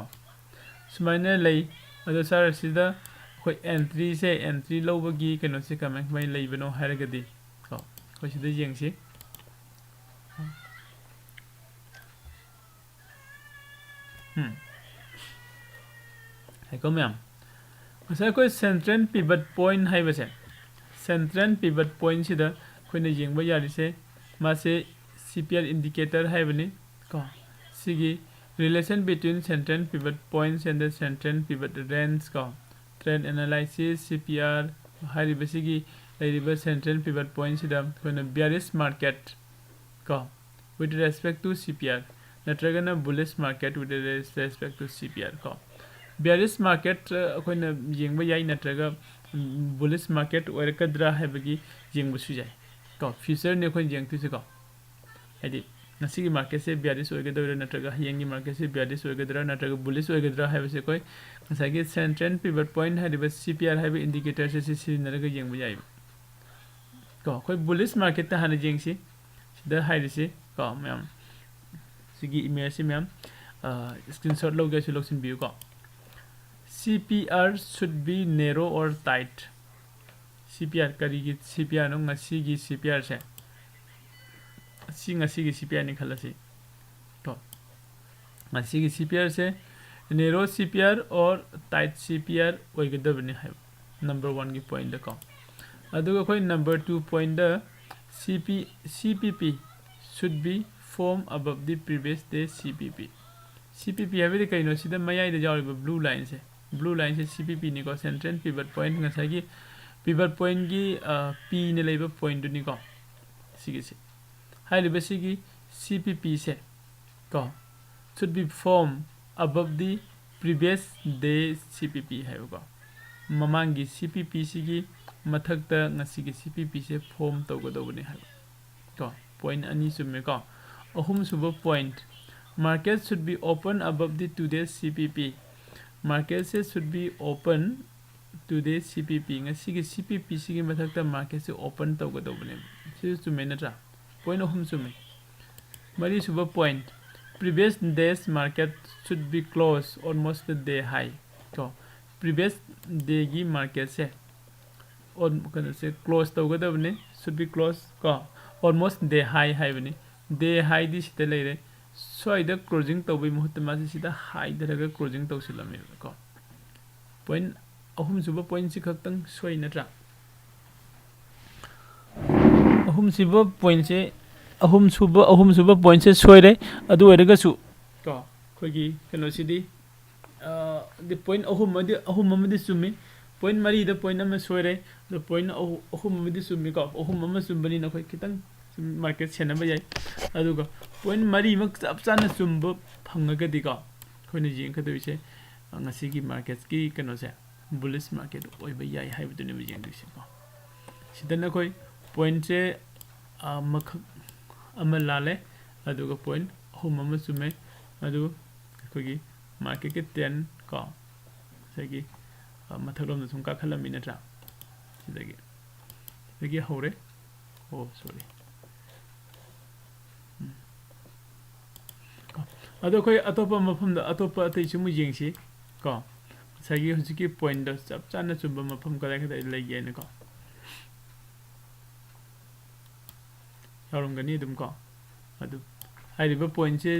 ꯁꯨꯃꯥꯏꯅ ꯂꯩ꯫ ꯑꯗꯣ ꯁꯥꯔ ꯁꯤꯗ ꯑꯩꯈꯣꯏ ꯑꯦꯟꯇ꯭ꯔꯤꯁꯦ, ꯑꯦꯟꯇ꯭ꯔꯤ ꯂꯧꯕꯒꯤ ꯀꯩꯅꯣꯁꯦ ꯀꯃꯥꯏ ꯀꯃꯥꯏꯅ ꯂꯩꯕꯅꯣ ꯍꯥꯏꯔꯒꯗꯤ ꯀꯣ, ꯑꯩꯈꯣꯏ ꯁꯤꯗ ꯌꯦꯡꯁꯤ꯫ ꯎꯝ꯫ ꯍꯥꯏꯀꯣ ꯃꯌꯥꯝ, ꯉꯁꯥꯏ ꯑꯩꯈꯣꯏ ꯁꯦꯟꯇ꯭ꯔꯦꯜ ꯄꯤꯚꯠ ꯄꯣꯏꯟ ꯍꯥꯏꯕꯁꯦ, ꯁꯦꯟꯇ꯭ꯔꯦꯜ ꯄꯤꯚꯠ ꯄꯣꯏꯟꯁꯤꯗ ꯑꯩꯈꯣꯏꯅ ꯌꯦꯡꯕ ꯌꯥꯔꯤꯁꯦ, ꯃꯥꯁꯦ ꯁꯤ ꯄꯤ ꯑꯥꯔ ꯏꯟꯗꯤꯀꯦꯇꯔ ꯍꯥꯏꯕꯅꯤ ꯀꯣ꯫ ꯁꯤꯒꯤ relation between central pivot points and the central pivot range ꯀꯣ, trend analysis, ꯁꯤ ꯄꯤ ꯑꯥꯔ ꯍꯥꯏꯔꯤꯕꯁꯤꯒꯤ ꯂꯩꯔꯤꯕ ꯁꯦꯟꯇ꯭ꯔꯦꯜ ꯄꯤꯚꯠ ꯄꯣꯏꯟꯁꯤꯗ ꯑꯩꯈꯣꯏꯅ bearish market ꯀꯣ, with respect to C P R, ꯅꯠꯇ꯭ꯔꯒꯅ bullish market with respect to C P R ꯀꯣ꯫ Bearish market ꯑꯩꯈꯣꯏꯅ ꯌꯦꯡꯕ ꯌꯥꯏ, ꯅꯠꯇ꯭ꯔꯒ bullish market ꯑꯣꯏꯔꯛꯀꯗ꯭ꯔꯥ ꯍꯥꯏꯕꯒꯤ ꯌꯦꯡꯕꯁꯨ ꯌꯥꯏ꯫ ꯀꯣ, future ꯅꯤ ꯑꯩꯈꯣꯏꯅ ꯌꯦꯡꯗꯣꯏꯁꯦꯀꯣ꯫ ꯍꯥꯏꯗꯤ ꯉꯁꯤꯒꯤ market ꯁꯦ bearish ꯑꯣꯏꯒꯗꯣꯏꯔꯥ, ꯅꯠꯇ꯭ꯔꯒ ꯍꯌꯦꯡꯒꯤ market ꯁꯦ bearish ꯑꯣꯏꯒꯗ꯭ꯔꯥ ꯅꯠꯇ꯭ꯔꯒ bullish ꯑꯣꯏꯒꯗ꯭ꯔꯥ ꯍꯥꯏꯕꯁꯦ ꯑꯩꯈꯣꯏ ꯉꯁꯥꯏꯒꯤ central pivot point ꯍꯥꯏꯔꯤꯕ C P R ꯍꯥꯏꯕ indicator ꯁꯦ ꯁꯤ ꯁꯤꯖꯤꯟꯅꯔꯒ ꯌꯦꯡꯕ ꯌꯥꯏꯕ꯫ ꯀꯣ, ꯑꯩꯈꯣꯏ bullish market ꯇ ꯍꯥꯟꯅ ꯌꯦꯡꯁꯤ꯫ ꯁꯤꯗ ꯍꯥꯏꯔꯤꯁꯤ ꯀꯣ ꯃꯌꯥꯝ, ꯁꯤꯒꯤ image ꯁꯤ ꯃꯌꯥꯝ screenshot ꯂꯧꯒꯦꯁꯨ ꯂꯧꯁꯤꯟꯕꯤꯌꯨ ꯀꯣ꯫ C P R should be narrow or tight꯫ C P R ꯀꯔꯤꯒꯤ C P R ꯅꯣ? ꯉꯁꯤꯒꯤ C P R ꯁꯦ, ꯁꯤ ꯉꯁꯤꯒꯤ C P R ꯅꯤ ꯈꯜꯂꯁꯤ ꯀꯣ꯫ ꯉꯁꯤꯒꯤ C P R say narrow C P R or tight C P R ꯑꯣꯏꯒꯗꯕꯅꯤ ꯍꯥꯏꯕ number one ꯒꯤ point ꯀꯣ꯫ ꯑꯗꯨꯒ ꯑꯩꯈꯣꯏ number two point the C P, C P P should be form above the previous day C P P꯫ C P P ꯍꯥꯏꯕꯗꯤ ꯀꯩꯅꯣ? ꯁꯤꯗ ꯃꯌꯥꯏꯗ ꯌꯥꯎꯔꯤꯕ blue line ꯁꯦ, blue line ꯁꯦ C P P ꯅꯤꯀꯣ, central pivot point, ꯉꯁꯥꯏꯒꯤ pivot point ꯒꯤ P ꯅ ꯂꯩꯕ point ꯇꯨꯅꯤꯀꯣ꯫ ꯁꯤꯒꯤꯁꯤ, ꯍꯥꯏꯔꯤꯕꯁꯤꯒꯤ C P P ꯁꯦ ꯀꯣ, should be form above the previous day C P P ꯍꯥꯏꯕꯀꯣ꯫ ꯃꯃꯥꯡꯒꯤ C P P ꯁꯤꯒꯤ ꯃꯊꯛꯇ ꯉꯁꯤꯒꯤ C P P ꯁꯦ form ꯇꯧꯒꯗꯧꯕꯅꯤ ꯍꯥꯏꯕ ꯀꯣ꯫ Point ꯑꯅꯤ ꯆꯨꯝꯃꯦꯀꯣ꯫ ꯑꯍꯨꯝꯁꯨꯕ point, market should be open above the today's C P P꯫ Market say should be open today's C P P, ꯉꯁꯤꯒꯤ C P P ꯁꯤꯒꯤ ꯃꯊꯛꯇ market ꯁꯦ open ꯇꯧꯒꯗꯧꯕꯅꯦꯕ꯫ ꯁꯤꯁꯨ ꯆꯨꯝꯃꯦ ꯅꯠꯇ꯭ꯔꯥ? Point ꯑꯍꯨꯝ ꯆꯨꯝꯃꯦ꯫ ꯃꯔꯤꯁꯨꯕ point, previous day's market should be closed almost the day high꯫ ꯀꯣ, previous day ꯒꯤ market ꯁꯦ, on-, ꯀꯩꯅꯣꯁꯦ close ꯇꯧꯒꯗꯕꯅꯤ, should be closed ꯀꯣ, almost day high ꯍꯥꯏꯕꯅꯤ꯫ Day high ꯗꯤ ꯁꯤꯗ ꯂꯩꯔꯦ꯫ ꯁ꯭ꯋꯥꯏꯗ closing ꯇꯧꯕꯩ ꯃꯍꯨꯠꯇ ꯃꯥꯁꯦ ꯁꯤꯗ ꯍꯥꯏꯊꯔꯒ closing ꯇꯧꯁꯤꯜꯂꯝꯃꯦꯕ ꯀꯣ꯫ Point, ꯑꯍꯨꯝꯁꯨꯕ point ꯁꯤ ꯈꯛꯇꯪ ꯁꯣꯏ ꯅꯠꯇ꯭ꯔꯥ? ꯑꯍꯨꯝꯁꯨꯕ point ꯁꯦ, ꯑꯍꯨꯝꯁꯨꯕ, ꯑꯍꯨꯝꯁꯨꯕ point ꯁꯦ ꯁꯣꯏꯔꯦ꯫ ꯑꯗꯨ ꯑꯣꯏꯔꯒꯁꯨ ꯀꯣ, ꯑꯩꯈꯣꯏꯒꯤ ꯀꯩꯅꯣꯁꯤꯗꯤ, ꯑ, ꯗꯤ point ꯑꯍꯨꯝ ꯑꯃꯗꯤ, ꯑꯍꯨꯝ ꯑꯃꯗꯤ ꯆꯨꯝꯃꯤ꯫ Point ꯃꯔꯤꯗ point ꯑꯃ ꯁꯣꯏꯔꯦ꯫ ꯑꯗꯣ point ꯑꯍꯨ-, ꯑꯍꯨꯝ ꯑꯃꯗꯤ ꯆꯨꯝꯃꯤꯀꯣ꯫ ꯑꯍꯨꯝ ꯑꯃ ꯆꯨꯝꯕꯅꯤꯅ ꯑꯩꯈꯣꯏ ꯈꯤꯇꯪ ꯁꯨꯝ market ꯁꯦꯟꯅꯕ ꯌꯥꯏ꯫ ꯑꯗꯨꯒ point ꯃꯔꯤꯃꯛ ꯆꯞ ꯆꯥꯅ ꯆꯨꯝꯕ ꯐꯪꯉꯒꯗꯤꯀꯣ, ꯑꯩꯈꯣꯏꯅ ꯌꯦꯡꯒꯗꯣꯏꯁꯦ, ꯉꯁꯤꯒꯤ ꯃꯥꯔꯀꯦꯠꯀꯤ ꯀꯩꯅꯣꯁꯦ ꯕꯨꯂꯤꯁ ꯃꯥꯔꯀꯦꯠ ꯑꯣꯏꯕ ꯌꯥꯏ ꯍꯥꯏꯕꯗꯨꯅꯦꯕ ꯌꯦꯡꯗꯣꯏꯁꯦꯀꯣ꯫ ꯁꯤꯗ ꯅꯈꯣꯏ ꯄꯣꯏꯟꯠꯁꯦ ꯑꯃꯈꯛ ꯑꯃ ꯂꯥꯜꯂꯦ, ꯑꯗꯨꯒ ꯄꯣꯏꯟꯠ ꯑꯍꯨꯝ ꯑꯃ ꯆꯨꯝꯃꯦ꯫ ꯑꯗꯨ ꯑꯩꯈꯣꯏꯒꯤ ꯃꯥꯔꯀꯦꯠꯀꯤ ꯇ꯭ꯔꯦꯟ ꯀꯣ, ꯉꯁꯥꯏꯒꯤ ꯃꯊꯛꯂꯣꯝꯗ ꯁꯨꯝ ꯀꯥꯈꯠꯂꯝꯃꯤ ꯅꯠꯇ꯭ꯔꯥ? ꯁꯤꯗꯒꯤ ꯁꯤꯗꯒꯤ ꯍꯧꯔꯦ꯫ ꯑꯣ, ꯁꯣꯔꯤ꯫ ꯎꯝ꯫ ꯀꯣ, ꯑꯗꯣ ꯑꯩꯈꯣꯏ ꯑꯇꯣꯞꯄ ꯃꯐꯝꯗ ꯑꯇꯣꯞꯄ ꯑꯇꯩꯁꯨ ꯑꯃꯨꯛ ꯌꯦꯡꯁꯤ ꯀꯣ꯫ ꯉꯁꯥꯏꯒꯤ ꯍꯧꯖꯤꯛꯀꯤ ꯄꯣꯏꯟꯠꯇꯣ ꯆꯞ ꯆꯥꯅ ꯆꯨꯝꯕ ꯃꯐꯝ ꯀꯗꯥꯏ ꯀꯗꯥꯏꯗ ꯂꯩꯒꯦ ꯍꯥꯏꯅꯀꯣ꯫ ꯌꯥꯎꯔꯝꯒꯅꯤ ꯑꯗꯨꯝ ꯀꯣ꯫ ꯑꯗꯨ ꯍꯥꯏꯔꯤꯕ ꯄꯣꯏꯟꯠꯁꯦ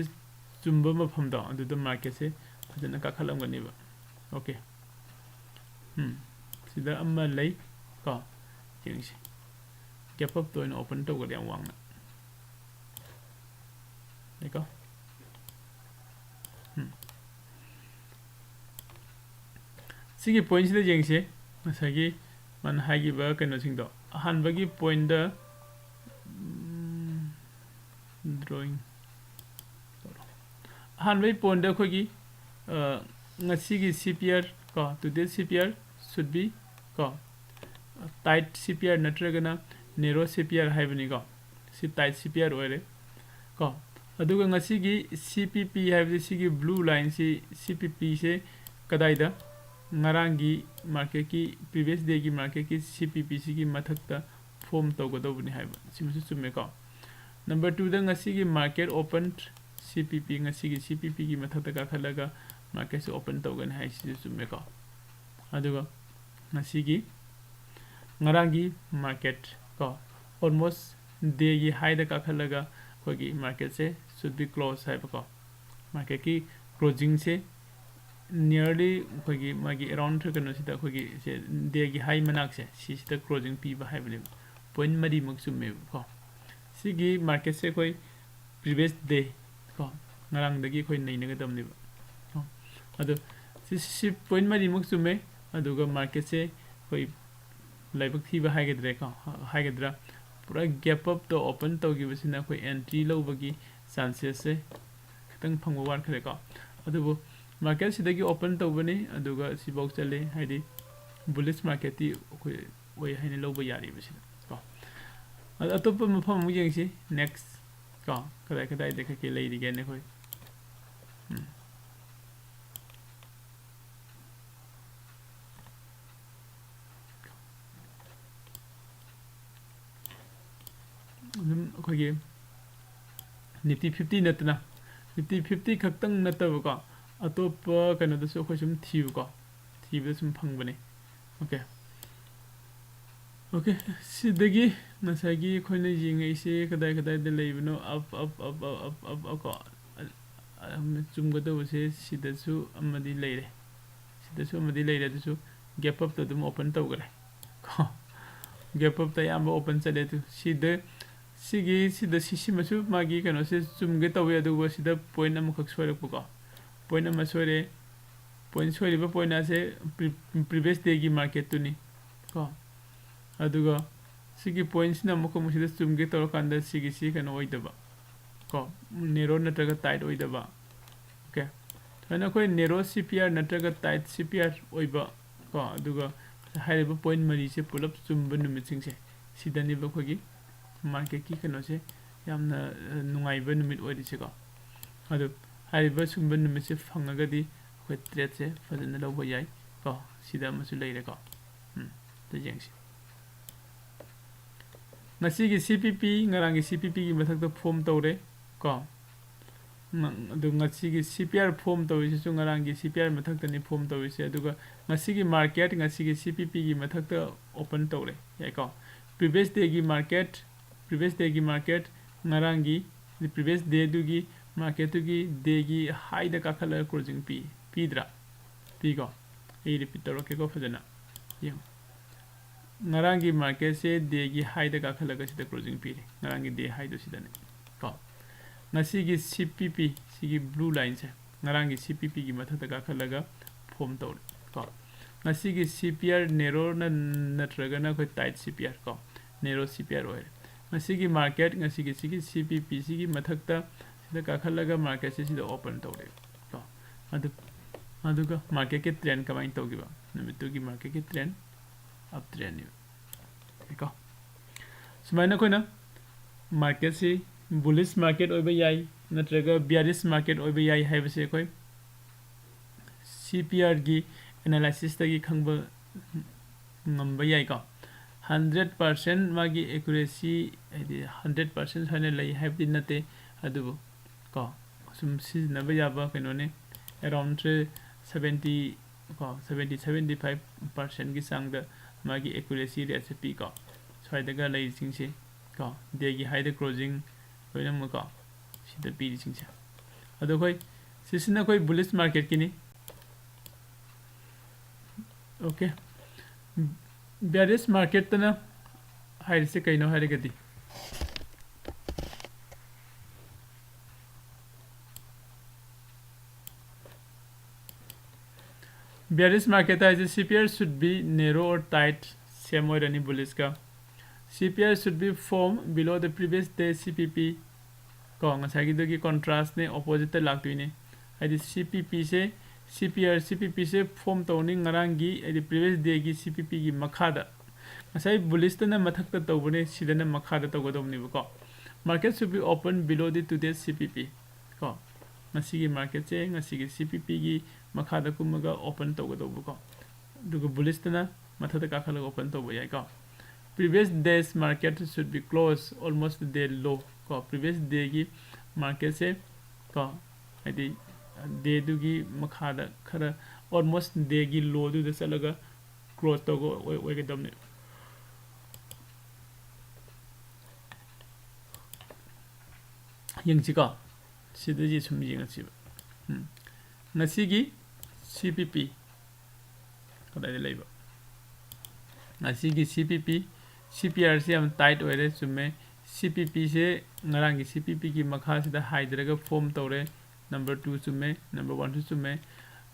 ꯆꯨꯝꯕ ꯃꯐꯝꯗꯣ ꯑꯗꯨꯗ ꯃꯥꯔꯀꯦꯠꯁꯦ ꯐꯖꯅ ꯀꯥꯈꯠꯂꯝꯒꯅꯦꯕ꯫ ꯑꯣꯀꯦ꯫ ꯎꯝ꯫ ꯁꯤꯗ ꯑꯃ ꯂꯩ ꯀꯣ꯫ ꯌꯦꯡꯁꯤ꯫ ꯒꯦꯞ ꯑꯞꯇ ꯑꯣꯏꯅ ꯑꯣꯄꯟ ꯇꯧꯒꯗꯤ ꯌꯥꯝ ꯋꯥꯡꯅ꯫ ꯂꯩꯀꯣ꯫ ꯎꯝ꯫ ꯁꯤꯒꯤ ꯄꯣꯏꯟꯠꯁꯤꯗ ꯌꯦꯡꯁꯤ꯫ ꯉꯁꯥꯏꯒꯤ ꯃꯥꯅ ꯍꯥꯏꯈꯤꯕ ꯀꯩꯅꯣꯁꯤꯡꯗꯣ꯫ ꯑꯍꯥꯟꯕꯒꯤ ꯄꯣꯏꯟꯠꯇ, ꯎꯝ, drawing꯫ ꯑꯍꯥꯟꯕꯒꯤ ꯄꯣꯏꯟꯠꯇ ꯑꯩꯈꯣꯏꯒꯤ, ꯑ, ꯉꯁꯤꯒꯤ C P R ꯀꯣ, today's C P R should be ꯀꯣ, tight C P R ꯅꯠꯇ꯭ꯔꯒꯅ narrow C P R ꯍꯥꯏꯕꯅꯤꯀꯣ꯫ ꯁꯤ tight C P R ꯑꯣꯏꯔꯦ ꯀꯣ꯫ ꯑꯗꯨꯒ ꯉꯁꯤꯒꯤ C P P ꯍꯥꯏꯕꯁꯤ, ꯁꯤꯒꯤ blue lineꯁꯤ, C P Pꯁꯦ ꯀꯗꯥꯏꯗ? ꯉꯔꯥꯡꯒꯤ ꯃꯥꯔꯀꯦꯠꯀꯤ, previous dayꯒꯤ ꯃꯥꯔꯀꯦꯠꯀꯤ C P P ꯁꯤꯒꯤ ꯃꯊꯛꯇ form ꯇꯧꯒꯗꯧꯕꯅꯤ ꯍꯥꯏꯕ, ꯁꯤꯃꯁꯨ ꯆꯨꯝꯃꯦꯀꯣ꯫ Number twoꯗ ꯉꯁꯤꯒꯤ market open, C P P, ꯉꯁꯤꯒꯤ C P Pꯒꯤ ꯃꯊꯛꯇ ꯀꯥꯈꯠꯂꯒ ꯃꯥꯔꯀꯦꯠꯁꯦ open ꯇꯧꯒꯅꯤ ꯍꯥꯏꯁꯤꯁꯨ ꯆꯨꯝꯃꯦꯀꯣ꯫ ꯑꯗꯨꯒ ꯉꯁꯤꯒꯤ, ꯉꯔꯥꯡꯒꯤ ꯃꯥꯔꯀꯦꯠ ꯀꯣ, almost dayꯒꯤ highꯗ ꯀꯥꯈꯠꯂꯒ ꯑꯩꯈꯣꯏꯒꯤ ꯃꯥꯔꯀꯦꯠꯁꯦ should be close ꯍꯥꯏꯕꯀꯣ꯫ ꯃꯥꯔꯀꯦꯠꯀꯤ closingꯁꯦ nearly ꯑꯩꯈꯣꯏꯒꯤ ꯃꯥꯒꯤ around ꯀꯩꯅꯣꯁꯤꯗ, ꯑꯩꯈꯣꯏꯒꯤ ꯁꯦ dayꯒꯤ high ꯃꯅꯥꯛꯁꯦ, ꯁꯤꯁꯤꯗ closing ꯄꯤꯕ ꯍꯥꯏꯕꯅꯦꯕ꯫ ꯄꯣꯏꯟꯠ ꯃꯔꯤꯃꯛ ꯆꯨꯝꯃꯦꯕꯀꯣ꯫ ꯁꯤꯒꯤ ꯃꯥꯔꯀꯦꯠꯁꯦ ꯑꯩꯈꯣꯏ previous day ꯀꯣ, ꯉꯔꯥꯡꯗꯒꯤ ꯑꯩꯈꯣꯏ ꯅꯩꯅꯒꯗꯕꯅꯦꯕ ꯀꯣ꯫ ꯑꯗꯣ ꯁꯤ, ꯁꯤ ꯄꯣꯏꯟꯠ ꯃꯔꯤꯃꯛ ꯆꯨꯝꯃꯦ꯫ ꯑꯗꯨꯒ ꯃꯥꯔꯀꯦꯠꯁꯦ ꯑꯩꯈꯣꯏ ꯂꯥꯏꯕꯛ ꯊꯤꯕ ꯍꯥꯏꯒꯗ꯭ꯔꯦꯀꯣ, ꯍꯥꯏꯒꯗ꯭ꯔꯥ, ꯄꯨꯔꯥ gap upꯇ open ꯇꯧꯈꯤꯕꯁꯤꯅ ꯑꯩꯈꯣꯏ entry ꯂꯧꯕꯒꯤ chances ꯈꯤꯇꯪ ꯐꯪꯕ ꯋꯥꯠꯈ꯭ꯔꯦꯀꯣ꯫ ꯑꯗꯨꯕꯨ ꯃꯥꯔꯀꯦꯠꯁꯤꯗꯒꯤ ꯑꯣꯄꯟ ꯇꯧꯕꯅꯤ, ꯑꯗꯨꯒ ꯁꯤꯐꯥꯎ ꯆꯠꯂꯦ, ꯍꯥꯏꯗꯤ ꯕꯨꯂꯤꯁ ꯃꯥꯔꯀꯦꯠꯇꯤ ꯑꯩꯈꯣꯏ ꯑꯣꯏ ꯍꯥꯏꯅ ꯂꯧꯕ ꯌꯥꯔꯤꯕ ꯁꯤꯗ ꯀꯣ꯫ ꯑꯗꯣ ꯑꯇꯣꯞꯄ ꯃꯐꯝ ꯑꯃꯨꯛ ꯌꯦꯡꯁꯤ, ꯅꯦꯛꯁ ꯀꯣ, ꯀꯗꯥꯏ ꯀꯗꯥꯏꯗ ꯀꯩꯀꯩ ꯂꯩꯔꯤꯒꯦꯅ ꯑꯩꯈꯣꯏ꯫ ꯎꯝ꯫ ꯑꯗꯨꯝ ꯑꯩꯈꯣꯏꯒꯤ ꯅꯤꯐꯇꯤ ꯐꯤꯐꯇꯤ ꯅꯠꯇꯅ, ꯅꯤꯐꯇꯤ ꯐꯤꯐꯇꯤ ꯈꯛꯇꯪ ꯅꯠꯇꯕꯀꯣ, ꯑꯇꯣꯞꯄ ꯀꯩꯅꯣꯗꯁꯨ ꯑꯩꯈꯣꯏ ꯁꯨꯝ ꯊꯤꯕꯀꯣ, ꯊꯤꯕꯗ ꯁꯨꯝ ꯐꯪꯕꯅꯦ꯫ ꯑꯣꯀꯦ꯫ ꯑꯣꯀꯦ, ꯁꯤꯗꯒꯤ ꯉꯁꯥꯏꯒꯤ ꯑꯩꯈꯣꯏꯅ ꯌꯦꯡꯉꯛꯏꯁꯦ ꯀꯗꯥꯏ ꯀꯗꯥꯏꯗ ꯂꯩꯕꯅꯣ? Up, up, up, up, up, up, up ꯀꯣ꯫ ꯑ-, ꯑ-, ꯆꯨꯝꯒꯗꯧꯕꯁꯦ ꯁꯤꯗꯁꯨ ꯑꯃꯗꯤ ꯂꯩꯔꯦ꯫ ꯁꯤꯗꯁꯨ ꯑꯃꯗꯤ ꯂꯩꯔꯦ, ꯑꯗꯨꯁꯨ gap up ꯇ ꯑꯗꯨꯝ open ꯇꯧꯈ꯭ꯔꯦ ꯀꯣ꯫ Gap up ꯇ ꯑꯌꯥꯝꯕ open ꯆꯠꯂꯦ꯫ ꯑꯗꯨ ꯁꯤꯗ, ꯁꯤꯒꯤ, ꯁꯤꯗ ꯁꯤ-, ꯁꯤꯃꯁꯨ ꯃꯥꯒꯤ ꯀꯩꯅꯣꯁꯦ ꯆꯨꯝꯒꯦ ꯇꯧꯋꯤ, ꯑꯗꯨꯒ ꯁꯤꯗ point ꯑꯃꯈꯛ ꯁꯣꯏꯔꯛꯄꯀꯣ꯫ Point ꯑꯃ ꯁꯣꯏꯔꯦ꯫ Point ꯁꯣꯏꯔꯤꯕ point ꯑꯁꯦ pre-, previous day ꯒꯤ market ꯇꯨꯅꯤ ꯀꯣ꯫ ꯑꯗꯨꯒ ꯁꯤꯒꯤ point ꯁꯤꯅ ꯑꯃꯨꯛꯀ ꯑꯃꯨꯛ ꯁꯤꯗ ꯆꯨꯝꯒꯦ ꯇꯧꯔꯀꯥꯟꯗ ꯁꯤꯒꯤꯁꯤ ꯀꯩꯅꯣ ꯑꯣꯏꯗꯕ ꯀꯣ, narrow ꯅꯠꯇ꯭ꯔꯒ tight ꯑꯣꯏꯗꯕ꯫ ꯑꯣꯀꯦ, ꯁꯨꯃꯥꯏꯅ ꯑꯩꯈꯣꯏ narrow C P R ꯅꯠꯇ꯭ꯔꯒ tight C P R ꯑꯣꯏꯕ ꯀꯣ, ꯑꯗꯨꯒ ꯍꯥꯏꯔꯤꯕ point ꯃꯔꯤꯁꯦ ꯄꯨꯂꯞ ꯆꯨꯝꯕ ꯅꯨꯃꯤꯠꯁꯤꯡꯁꯦ, ꯁꯤꯗꯅꯦꯕ ꯑꯩꯈꯣꯏꯒꯤ market ꯀꯤ ꯀꯩꯅꯣꯁꯦ ꯌꯥꯝꯅ, ꯑ, ꯅꯨꯡꯉꯥꯏꯕ ꯅꯨꯃꯤꯠ ꯑꯣꯏꯔꯤꯁꯦꯀꯣ꯫ ꯑꯗꯨ ꯍꯥꯏꯔꯤꯕ ꯁꯤꯒꯨꯝꯕ ꯅꯨꯃꯤꯠꯁꯦ ꯐꯪꯉꯒꯗꯤ ꯑꯩꯈꯣꯏ trade ꯁꯦ ꯐꯖꯅ ꯂꯧꯕ ꯌꯥꯏ ꯀꯣ꯫ ꯁꯤꯗ ꯑꯃꯁꯨ ꯂꯩꯔꯦꯀꯣ꯫ ꯎꯝ, ꯑꯗꯨ ꯌꯦꯡꯁꯤ꯫ ꯉꯁꯤꯒꯤ C P P, ꯉꯔꯥꯡꯒꯤ C P P ꯒꯤ ꯃꯊꯛꯇ form ꯇꯧꯔꯦ ꯀꯣ꯫ ꯉ-, ꯑꯗꯨ ꯉꯁꯤꯒꯤ C P R form ꯇꯧꯔꯤꯁꯤꯁꯨ ꯉꯔꯥꯡꯒꯤ C P R ꯃꯊꯛꯇꯅꯤ form ꯇꯧꯔꯤꯁꯦ꯫ ꯑꯗꯨꯒ ꯉꯁꯤꯒꯤ market, ꯉꯁꯤꯒꯤ C P P ꯒꯤ ꯃꯊꯛꯇ open ꯇꯧꯔꯦ, ꯌꯥꯏꯀꯣ꯫ Previous day ꯒꯤ market, previous day ꯒꯤ market, ꯉꯔꯥꯡꯒꯤ, previous day ꯗꯨꯒꯤ market ꯇꯨꯒꯤ day ꯒꯤ high ꯗ ꯀꯥꯈꯠꯂꯒ closing ꯄꯤ, ꯄꯤꯗ꯭ꯔꯥ? ꯄꯤꯀꯣ꯫ ꯑꯩ repeat ꯇꯧꯔꯛꯀꯦꯀꯣ ꯐꯖꯅ꯫ ꯌꯦꯡꯉꯣ꯫ ꯉꯔꯥꯡꯒꯤ market ꯁꯦ day ꯒꯤ high ꯗ ꯀꯥꯈꯠꯂꯒ ꯁꯤꯗ closing ꯄꯤꯔꯦ꯫ ꯉꯔꯥꯡꯒꯤ day high ꯗꯣ ꯁꯤꯗꯅꯦ ꯀꯣ꯫ ꯉꯁꯤꯒꯤ C P P, ꯁꯤꯒꯤ blue line ꯁꯦ, ꯉꯔꯥꯡꯒꯤ C P P ꯒꯤ ꯃꯊꯛꯇ ꯀꯥꯈꯠꯂꯒ form ꯇꯧꯔꯦ ꯀꯣ꯫ ꯉꯁꯤꯒꯤ C P R narrow ꯅ-, ꯅꯠꯇ꯭ꯔꯒꯅ ꯑꯩꯈꯣꯏ tight C P R ꯀꯣ, narrow C P R ꯑꯣꯏꯔꯦ꯫ ꯉꯁꯤꯒꯤ market, ꯉꯁꯤꯒꯤ ꯁꯤꯒꯤ C P P ꯁꯤꯒꯤ ꯃꯊꯛꯇ ꯁꯤꯗ ꯀꯥꯈꯠꯂꯒ market ꯁꯦ ꯁꯤꯗ open ꯇꯧꯔꯦ ꯀꯣ꯫ ꯑꯗꯨ ꯑꯗꯨꯒ marketꯀꯤ trend ꯀꯃꯥꯏꯅ ꯇꯧꯈꯤꯕ? ꯅꯨꯃꯤꯠꯇꯨꯒꯤ marketꯀꯤ trend up trendꯅꯦꯕ꯫ ꯀꯣ, ꯁꯨꯃꯥꯏꯅ ꯑꯩꯈꯣꯏꯅ marketꯁꯤ bullish market ꯑꯣꯏꯕ ꯌꯥꯏ ꯅꯠꯇ꯭ꯔꯒ bearish market ꯑꯣꯏꯕ ꯌꯥꯏ ꯍꯥꯏꯕꯁꯦ ꯑꯩꯈꯣꯏ C P Rꯒꯤ analysisꯇꯒꯤ ꯈꯪꯕ ꯉꯝꯕ ꯌꯥꯏꯀꯣ꯫ Hundred percent ꯃꯥꯒꯤ accuracy, ꯍꯥꯏꯗꯤ hundred percent ꯁꯨꯃꯥꯏꯅ ꯂꯩ ꯍꯥꯏꯕꯗꯤ ꯅꯠꯇꯦ, ꯑꯗꯨꯕꯨ ꯀꯣ, ꯁꯨꯝ ꯁꯤꯖꯤꯟꯅꯕ ꯌꯥꯕ ꯀꯩꯅꯣꯅꯤ꯫ Around seventy ꯀꯣ, seventy, seventy five percentꯀꯤ ꯆꯥꯡꯗ ꯃꯥꯒꯤ accuracy rateꯁꯦ ꯄꯤꯀꯣ꯫ ꯁ꯭ꯋꯥꯏꯗꯒ ꯂꯩꯔꯤꯁꯤꯡꯁꯦ ꯀꯣ, dayꯒꯤ highꯗ closing ꯂꯣꯏꯅꯃꯛꯀꯣ, ꯁꯤꯗ ꯄꯤꯔꯤꯁꯤꯡꯁꯦ꯫ ꯑꯗꯣ ꯑꯩꯈꯣꯏ, ꯁꯤꯁꯤꯅ ꯑꯩꯈꯣꯏ bullish marketꯀꯤꯅꯤ꯫ Okay, bearish marketꯇꯅ ꯍꯥꯏꯔꯤꯁꯦ ꯀꯩꯅꯣ ꯍꯥꯏꯔꯒꯗꯤ, bearish market ꯍꯥꯏꯁꯦ C P R should be narrow or tight, same ꯑꯣꯏꯔꯅꯤ bullishꯀ꯫ C P R should be form below the previous day C P P ꯀꯣ, ꯉꯁꯥꯏꯒꯤꯗꯨꯒꯤ contrastꯅꯦ, oppositeꯇ ꯂꯥꯛꯇꯣꯏꯅꯦ꯫ ꯍꯥꯏꯗꯤ C P Pꯁꯦ, C P R, C P Pꯁꯦ form ꯇꯧꯅꯤ ꯉꯔꯥꯡꯒꯤ, ꯍꯥꯏꯗꯤ previous dayꯒꯤ C P Pꯒꯤ ꯃꯈꯥꯗ꯫ ꯉꯁꯥꯏ bullishꯇꯅ ꯃꯊꯛꯇ ꯇꯧꯕꯅꯦ, ꯁꯤꯗꯅ ꯃꯈꯥꯗ ꯇꯧꯒꯗꯧꯕꯅꯦꯕꯀꯣ꯫ Market should be open below the today's C P P ꯀꯣ꯫ ꯉꯁꯤꯒꯤ marketꯁꯦ ꯉꯁꯤꯒꯤ C P Pꯒꯤ ꯃꯈꯥꯗ ꯀꯨꯝꯃꯒ open ꯇꯧꯒꯗꯧꯕꯀꯣ꯫ ꯑꯗꯨꯒ bullishꯇꯅ ꯃꯊꯛꯇ ꯀꯥꯈꯠꯂꯒ open ꯇꯧꯕ ꯌꯥꯏꯀꯣ꯫ Previous day's market should be close almost day low ꯀꯣ꯫ Previous dayꯒꯤ marketꯁꯦ ꯀꯣ, ꯍꯥꯏꯗꯤ dayꯗꯨꯒꯤ ꯃꯈꯥꯗ ꯈꯔ almost dayꯒꯤ lowꯗꯨꯗ ꯆꯠꯂꯒ close ꯇꯧꯕ ꯑꯣꯏ-, ꯑꯣꯏꯒꯗꯕꯅꯦ꯫ ꯌꯦꯡꯁꯤꯀꯣ, ꯁꯤꯗꯒꯤ ꯁꯨꯝ ꯌꯦꯡꯉꯁꯤꯕ꯫ ꯎꯝ꯫ ꯉꯁꯤꯒꯤ C P P ꯀꯗꯥꯏꯗ ꯂꯩꯕ? ꯉꯁꯤꯒꯤ C P P, C P Rꯁꯤ ꯌꯥꯝ tight ꯑꯣꯏꯔꯦ, ꯆꯨꯝꯃꯦ꯫ C P Pꯁꯦ ꯉꯔꯥꯡꯒꯤ C P Pꯒꯤ ꯃꯈꯥꯁꯤꯗ ꯍꯥꯏꯊꯔꯒ form ꯇꯧꯔꯦ꯫ Number two ꯆꯨꯝꯃꯦ, number oneꯁꯨ ꯆꯨꯝꯃꯦ꯫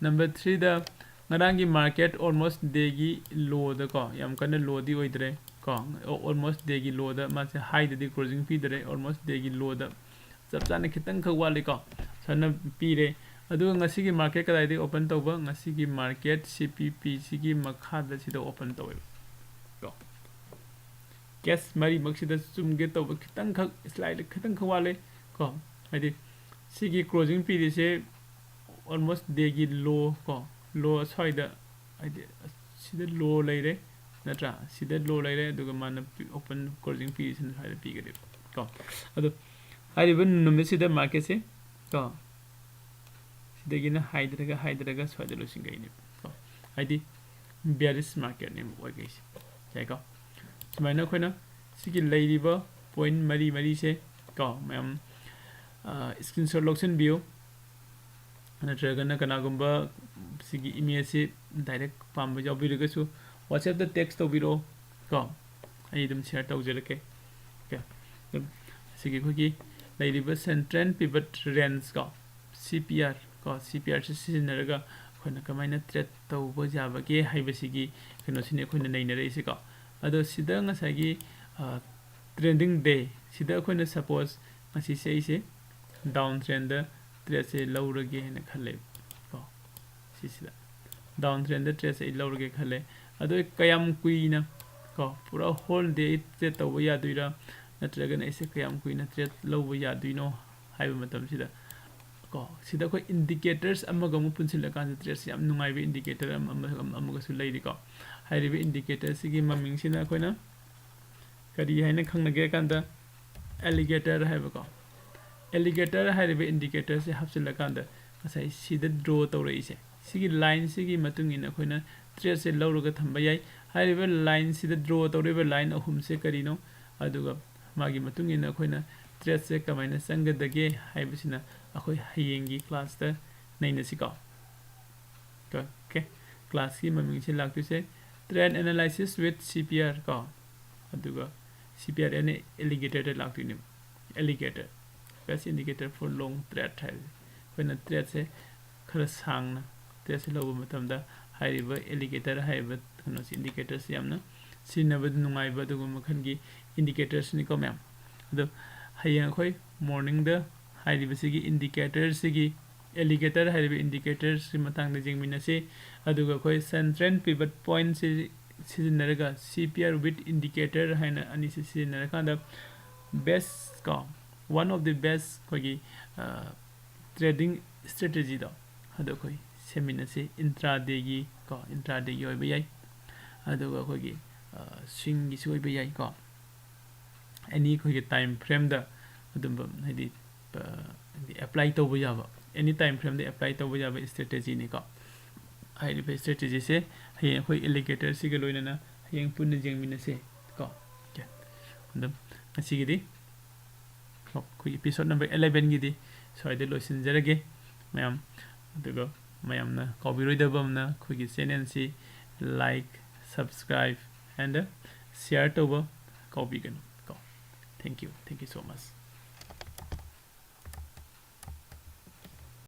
Number threeꯗ ꯉꯔꯥꯡꯒꯤ market almost dayꯒꯤ lowꯗꯀꯣ, ꯌꯥꯝ ꯀꯟꯅ lowꯗꯤ ꯑꯣꯏꯗ꯭ꯔꯦ ꯀꯣ, almost dayꯒꯤ lowꯗ ꯃꯥꯁꯦ highꯗꯗꯤ closing ꯄꯤꯗ꯭ꯔꯦ, almost dayꯒꯤ lowꯗ ꯆꯞ ꯆꯥꯅ ꯈꯤꯇꯪꯈꯛ ꯋꯥꯠꯂꯤꯀꯣ, ꯁꯨꯃꯥꯏꯅ ꯄꯤꯔꯦ꯫ ꯑꯗꯨꯒ ꯉꯁꯤꯒꯤ market ꯀꯗꯥꯏꯗꯒꯤ open ꯇꯧꯕ? ꯉꯁꯤꯒꯤ market C P P ꯁꯤꯒꯤ ꯃꯈꯥꯗ ꯁꯤꯗ open ꯇꯧꯋꯦꯕ ꯀꯣ꯫ Case ꯃꯔꯤꯃꯛꯁꯤꯗ ꯆꯨꯝꯒꯦ ꯇꯧꯕ ꯈꯤꯇꯪꯈꯛ, slide ꯈꯤꯇꯪꯈꯛ ꯋꯥꯠꯂꯦ ꯀꯣ꯫ ꯍꯥꯏꯗꯤ ꯁꯤꯒꯤ closing ꯄꯤꯔꯤꯁꯦ almost day ꯒꯤ low ꯀꯣ, low ꯑꯁ꯭ꯋꯥꯏꯗ, ꯍꯥꯏꯗꯤ ꯁꯤꯗ low ꯂꯩꯔꯦ ꯅꯠꯇ꯭ꯔꯥ? ꯁꯤꯗ low ꯂꯩꯔꯦ, ꯑꯗꯨꯒ ꯃꯥꯅ open closing ꯄꯤꯔꯤꯁꯤꯅ ꯁ꯭ꯋꯥꯏꯗ ꯄꯤꯒꯗꯣꯏꯕ ꯀꯣ꯫ ꯑꯗꯣ ꯍꯥꯏꯔꯤꯕ ꯅꯨꯃꯤꯠꯁꯤꯗ market ꯁꯦ ꯀꯣ, ꯁꯤꯗꯒꯤꯅ ꯍꯥꯏꯊꯔꯒ ꯍꯥꯏꯊꯔꯒ ꯁ꯭ꯋꯥꯏꯗ ꯂꯣꯏꯁꯤꯟꯈꯩꯅꯦꯕ ꯀꯣ꯫ ꯍꯥꯏꯗꯤ bearish market ꯅꯦꯕ ꯑꯣꯏꯈꯩꯁꯦ, ꯌꯥꯏꯀꯣ? ꯁꯨꯃꯥꯏꯅ ꯑꯩꯈꯣꯏꯅ ꯁꯤꯒꯤ ꯂꯩꯔꯤꯕ point ꯃꯔꯤ ꯃꯔꯤꯁꯦ ꯀꯣ, ꯃꯌꯥꯝ screenshot ꯂꯧꯁꯤꯟꯕꯤꯌꯨ꯫ ꯅꯠꯇ꯭ꯔꯒꯅ ꯀꯅꯥꯒꯨꯝꯕ ꯁꯤꯒꯤ image ꯁꯤ direct ꯄꯥꯝꯕ ꯌꯥꯎꯕꯤꯔꯒꯁꯨ WhatsApp ꯇ text ꯇꯧꯕꯤꯔꯛꯑꯣ ꯀꯣ, ꯑꯩ ꯑꯗꯨꯝ share ꯇꯧꯖꯔꯛꯀꯦ꯫ Okay, ꯑꯗꯨꯝ ꯁꯤꯒꯤ ꯑꯩꯈꯣꯏꯒꯤ ꯂꯩꯔꯤꯕ Central Pivot Range ꯀꯣ, C P R ꯀꯣ, C P R ꯁꯤ ꯁꯤꯖꯤꯟꯅꯔꯒ ꯑꯩꯈꯣꯏꯅ ꯀꯃꯥꯏꯅ trade ꯇꯧꯕ ꯌꯥꯕꯒꯦ ꯍꯥꯏꯕꯁꯤꯒꯤ ꯀꯩꯅꯣꯁꯤꯅꯤ ꯑꯩꯈꯣꯏꯅ ꯅꯩꯅꯔꯛꯏꯁꯦꯀꯣ꯫ ꯑꯗꯣ ꯁꯤꯗ ꯉꯁꯥꯏꯒꯤ, ꯑ, trading day ꯁꯤꯗ ꯑꯩꯈꯣꯏꯅ suppose ꯉꯁꯤꯁꯦ ꯑꯩꯁꯦ down trend ꯗ trade ꯁꯦ ꯂꯧꯔꯒꯦ ꯍꯥꯏꯅ ꯈꯜꯂꯦꯕ ꯀꯣ꯫ ꯁꯤꯁꯤꯗ down trend ꯗ trade ꯁꯦ ꯑꯩ ꯂꯧꯔꯒꯦ ꯈꯜꯂꯦ꯫ ꯑꯗꯣ ꯑꯩ ꯀꯌꯥꯝ ꯀꯨꯏꯅ ꯀꯣ, ꯄꯨꯔꯥ whole day ꯑꯩ trade ꯇꯧꯕ ꯌꯥꯗꯣꯏꯔꯥ, ꯅꯠꯇ꯭ꯔꯒꯅ ꯑꯩꯁꯦ ꯀꯌꯥꯝ ꯀꯨꯏꯅ trade ꯂꯧꯕ ꯌꯥꯗꯣꯏꯅꯣ ꯍꯥꯏꯕ ꯃꯇꯝꯁꯤꯗ ꯀꯣ, ꯁꯤꯗ ꯑꯩꯈꯣꯏ indicators ꯑꯃꯒ ꯑꯃꯨꯛ ꯄꯨꯟꯁꯤꯜꯂꯀꯥꯟꯗ trade ꯁꯦ ꯌꯥꯝ ꯅꯨꯡꯉꯥꯏꯕ indicator ꯑꯃ, ꯑꯃ, ꯑꯃꯒꯁꯨ ꯂꯩꯔꯤꯀꯣ꯫ ꯍꯥꯏꯔꯤꯕ indicator ꯁꯤꯒꯤ ꯃꯃꯤꯡꯁꯤꯅ ꯑꯩꯈꯣꯏꯅ ꯀꯔꯤ ꯍꯥꯏꯅ ꯈꯪꯅꯒꯦ ꯍꯥꯏ ꯀꯥꯟꯗ, alligator ꯍꯥꯏꯕꯀꯣ꯫ Alligator ꯍꯥꯏꯔꯤꯕ indicator ꯁꯦ ꯍꯥꯞꯆꯤꯜꯂꯀꯥꯟꯗ ꯉꯁꯥꯏ ꯁꯤꯗ draw ꯇꯧꯔꯛꯏꯁꯦ, ꯁꯤꯒꯤ line ꯁꯤꯒꯤ ꯃꯇꯨꯡ ꯏꯟꯅ ꯑꯩꯈꯣꯏꯅ trade ꯁꯦ ꯂꯧꯔꯒ ꯊꯝꯕ ꯌꯥꯏ꯫ ꯍꯥꯏꯔꯤꯕ line ꯁꯤꯗ draw ꯇꯧꯔꯤꯕ line ꯑꯍꯨꯝꯁꯦ ꯀꯔꯤꯅꯣ, ꯑꯗꯨꯒ ꯃꯥꯒꯤ ꯃꯇꯨꯡ ꯏꯟꯅ ꯑꯩꯈꯣꯏꯅ trade ꯁꯦ ꯀꯃꯥꯏꯅ ꯆꯪꯒꯗꯒꯦ ꯍꯥꯏꯕꯁꯤꯅ ꯑꯩꯈꯣꯏ ꯍꯌꯦꯡꯒꯤ class ꯇ ꯅꯩꯅꯁꯤꯀꯣ꯫ Okay, class ꯀꯤ ꯃꯃꯤꯡꯁꯤ ꯂꯥꯛꯇꯣꯏꯁꯦ Trend Analysis with C P R ꯀꯣ, ꯑꯗꯨꯒ C P R ꯅ alligator the ꯂꯥꯛꯇꯣꯏꯅꯦꯕ꯫ Alligator, best indicator for long trade ꯍꯥꯏꯕꯁꯦ, ꯑꯩꯈꯣꯏꯅ trade ꯁꯦ ꯈꯔ ꯁꯥꯡꯅ trade ꯁꯦ ꯂꯧꯕ ꯃꯇꯝꯗ ꯍꯥꯏꯔꯤꯕ alligator ꯍꯥꯏꯔꯤꯕ ꯀꯩꯅꯣꯁꯤ, indicator ꯁꯤ ꯌꯥꯝꯅ ꯁꯤꯖꯤꯟꯅꯕꯗ ꯅꯨꯡꯉꯥꯏꯕ ꯑꯗꯨꯒꯨꯝꯕ ꯃꯈꯜꯒꯤ indicator ꯁꯤꯅꯤꯀꯣ ꯃꯌꯥꯝ꯫ ꯑꯗꯣ ꯍꯌꯦꯡ ꯑꯩꯈꯣꯏ morning ꯗ ꯍꯥꯏꯔꯤꯕꯁꯤꯒꯤ indicator ꯁꯤꯒꯤ ꯑꯦꯂꯤꯒꯦꯇꯔ ꯍꯥꯏꯔꯤꯕ ꯏꯟꯗꯤꯀꯦꯇꯔꯁꯤ ꯃꯇꯥꯡꯗ ꯌꯦꯡꯃꯤꯟꯅꯁꯤ꯫ ꯑꯗꯨꯒ ꯑꯩꯈꯣꯏ central pivot pointꯁꯤ ꯁꯤꯖꯤꯟꯅꯔꯒ C P R with indicator ꯍꯥꯏꯅ ꯑꯅꯤꯁꯤ ꯁꯤꯖꯤꯟꯅꯔꯀꯥꯟꯗ best ꯀꯣ, one of the best ꯑꯩꯈꯣꯏꯒꯤ trading strategyꯗꯣ ꯑꯗꯨ ꯑꯩꯈꯣꯏ ꯁꯦꯝꯃꯤꯟꯅꯁꯤ꯫ Intradayꯒꯤ ꯀꯣ, intradayꯒꯤ ꯑꯣꯏꯕ ꯌꯥꯏ, ꯑꯗꯨꯒ ꯑꯩꯈꯣꯏꯒꯤ swingꯒꯤꯁꯨ ꯑꯣꯏꯕ ꯌꯥꯏ ꯀꯣ꯫ Any ꯑꯩꯈꯣꯏꯒꯤ time frameꯗ ꯑꯗꯨꯝꯕ ꯍꯥꯏꯗꯤ apply ꯇꯧꯕ ꯌꯥꯕ, any time frameꯗ apply ꯇꯧꯕ ꯌꯥꯕ strategyꯅꯤꯀꯣ꯫ ꯍꯥꯏꯔꯤꯕ strategyꯁꯦ ꯍꯌꯦꯡ ꯑꯩꯈꯣꯏ ꯑꯦꯂꯤꯒꯦꯇꯔꯁꯤꯒ ꯂꯣꯏꯅꯅ ꯍꯌꯦꯡ ꯄꯨꯟꯅ ꯌꯦꯡꯃꯤꯟꯅꯁꯦ ꯀꯣ꯫ Okay, ꯑꯗꯨꯝ ꯉꯁꯤꯒꯤꯗꯤ ꯑꯩꯈꯣꯏ episode number elevenꯒꯤꯗꯤ ꯁ꯭ꯋꯥꯏꯗ ꯂꯣꯏꯁꯤꯟꯖꯔꯒꯦ ꯃꯌꯥꯝ꯫ ꯑꯗꯨꯒ ꯃꯌꯥꯝꯅ ꯀꯥꯎꯕꯤꯔꯣꯏꯗꯕ ꯑꯃꯅ ꯑꯩꯈꯣꯏꯒꯤ channelꯁꯤ like, subscribe and share ꯇꯧꯕ ꯀꯥꯎꯕꯤꯒꯅꯨ ꯀꯣ꯫ Thank you, thank you so much꯫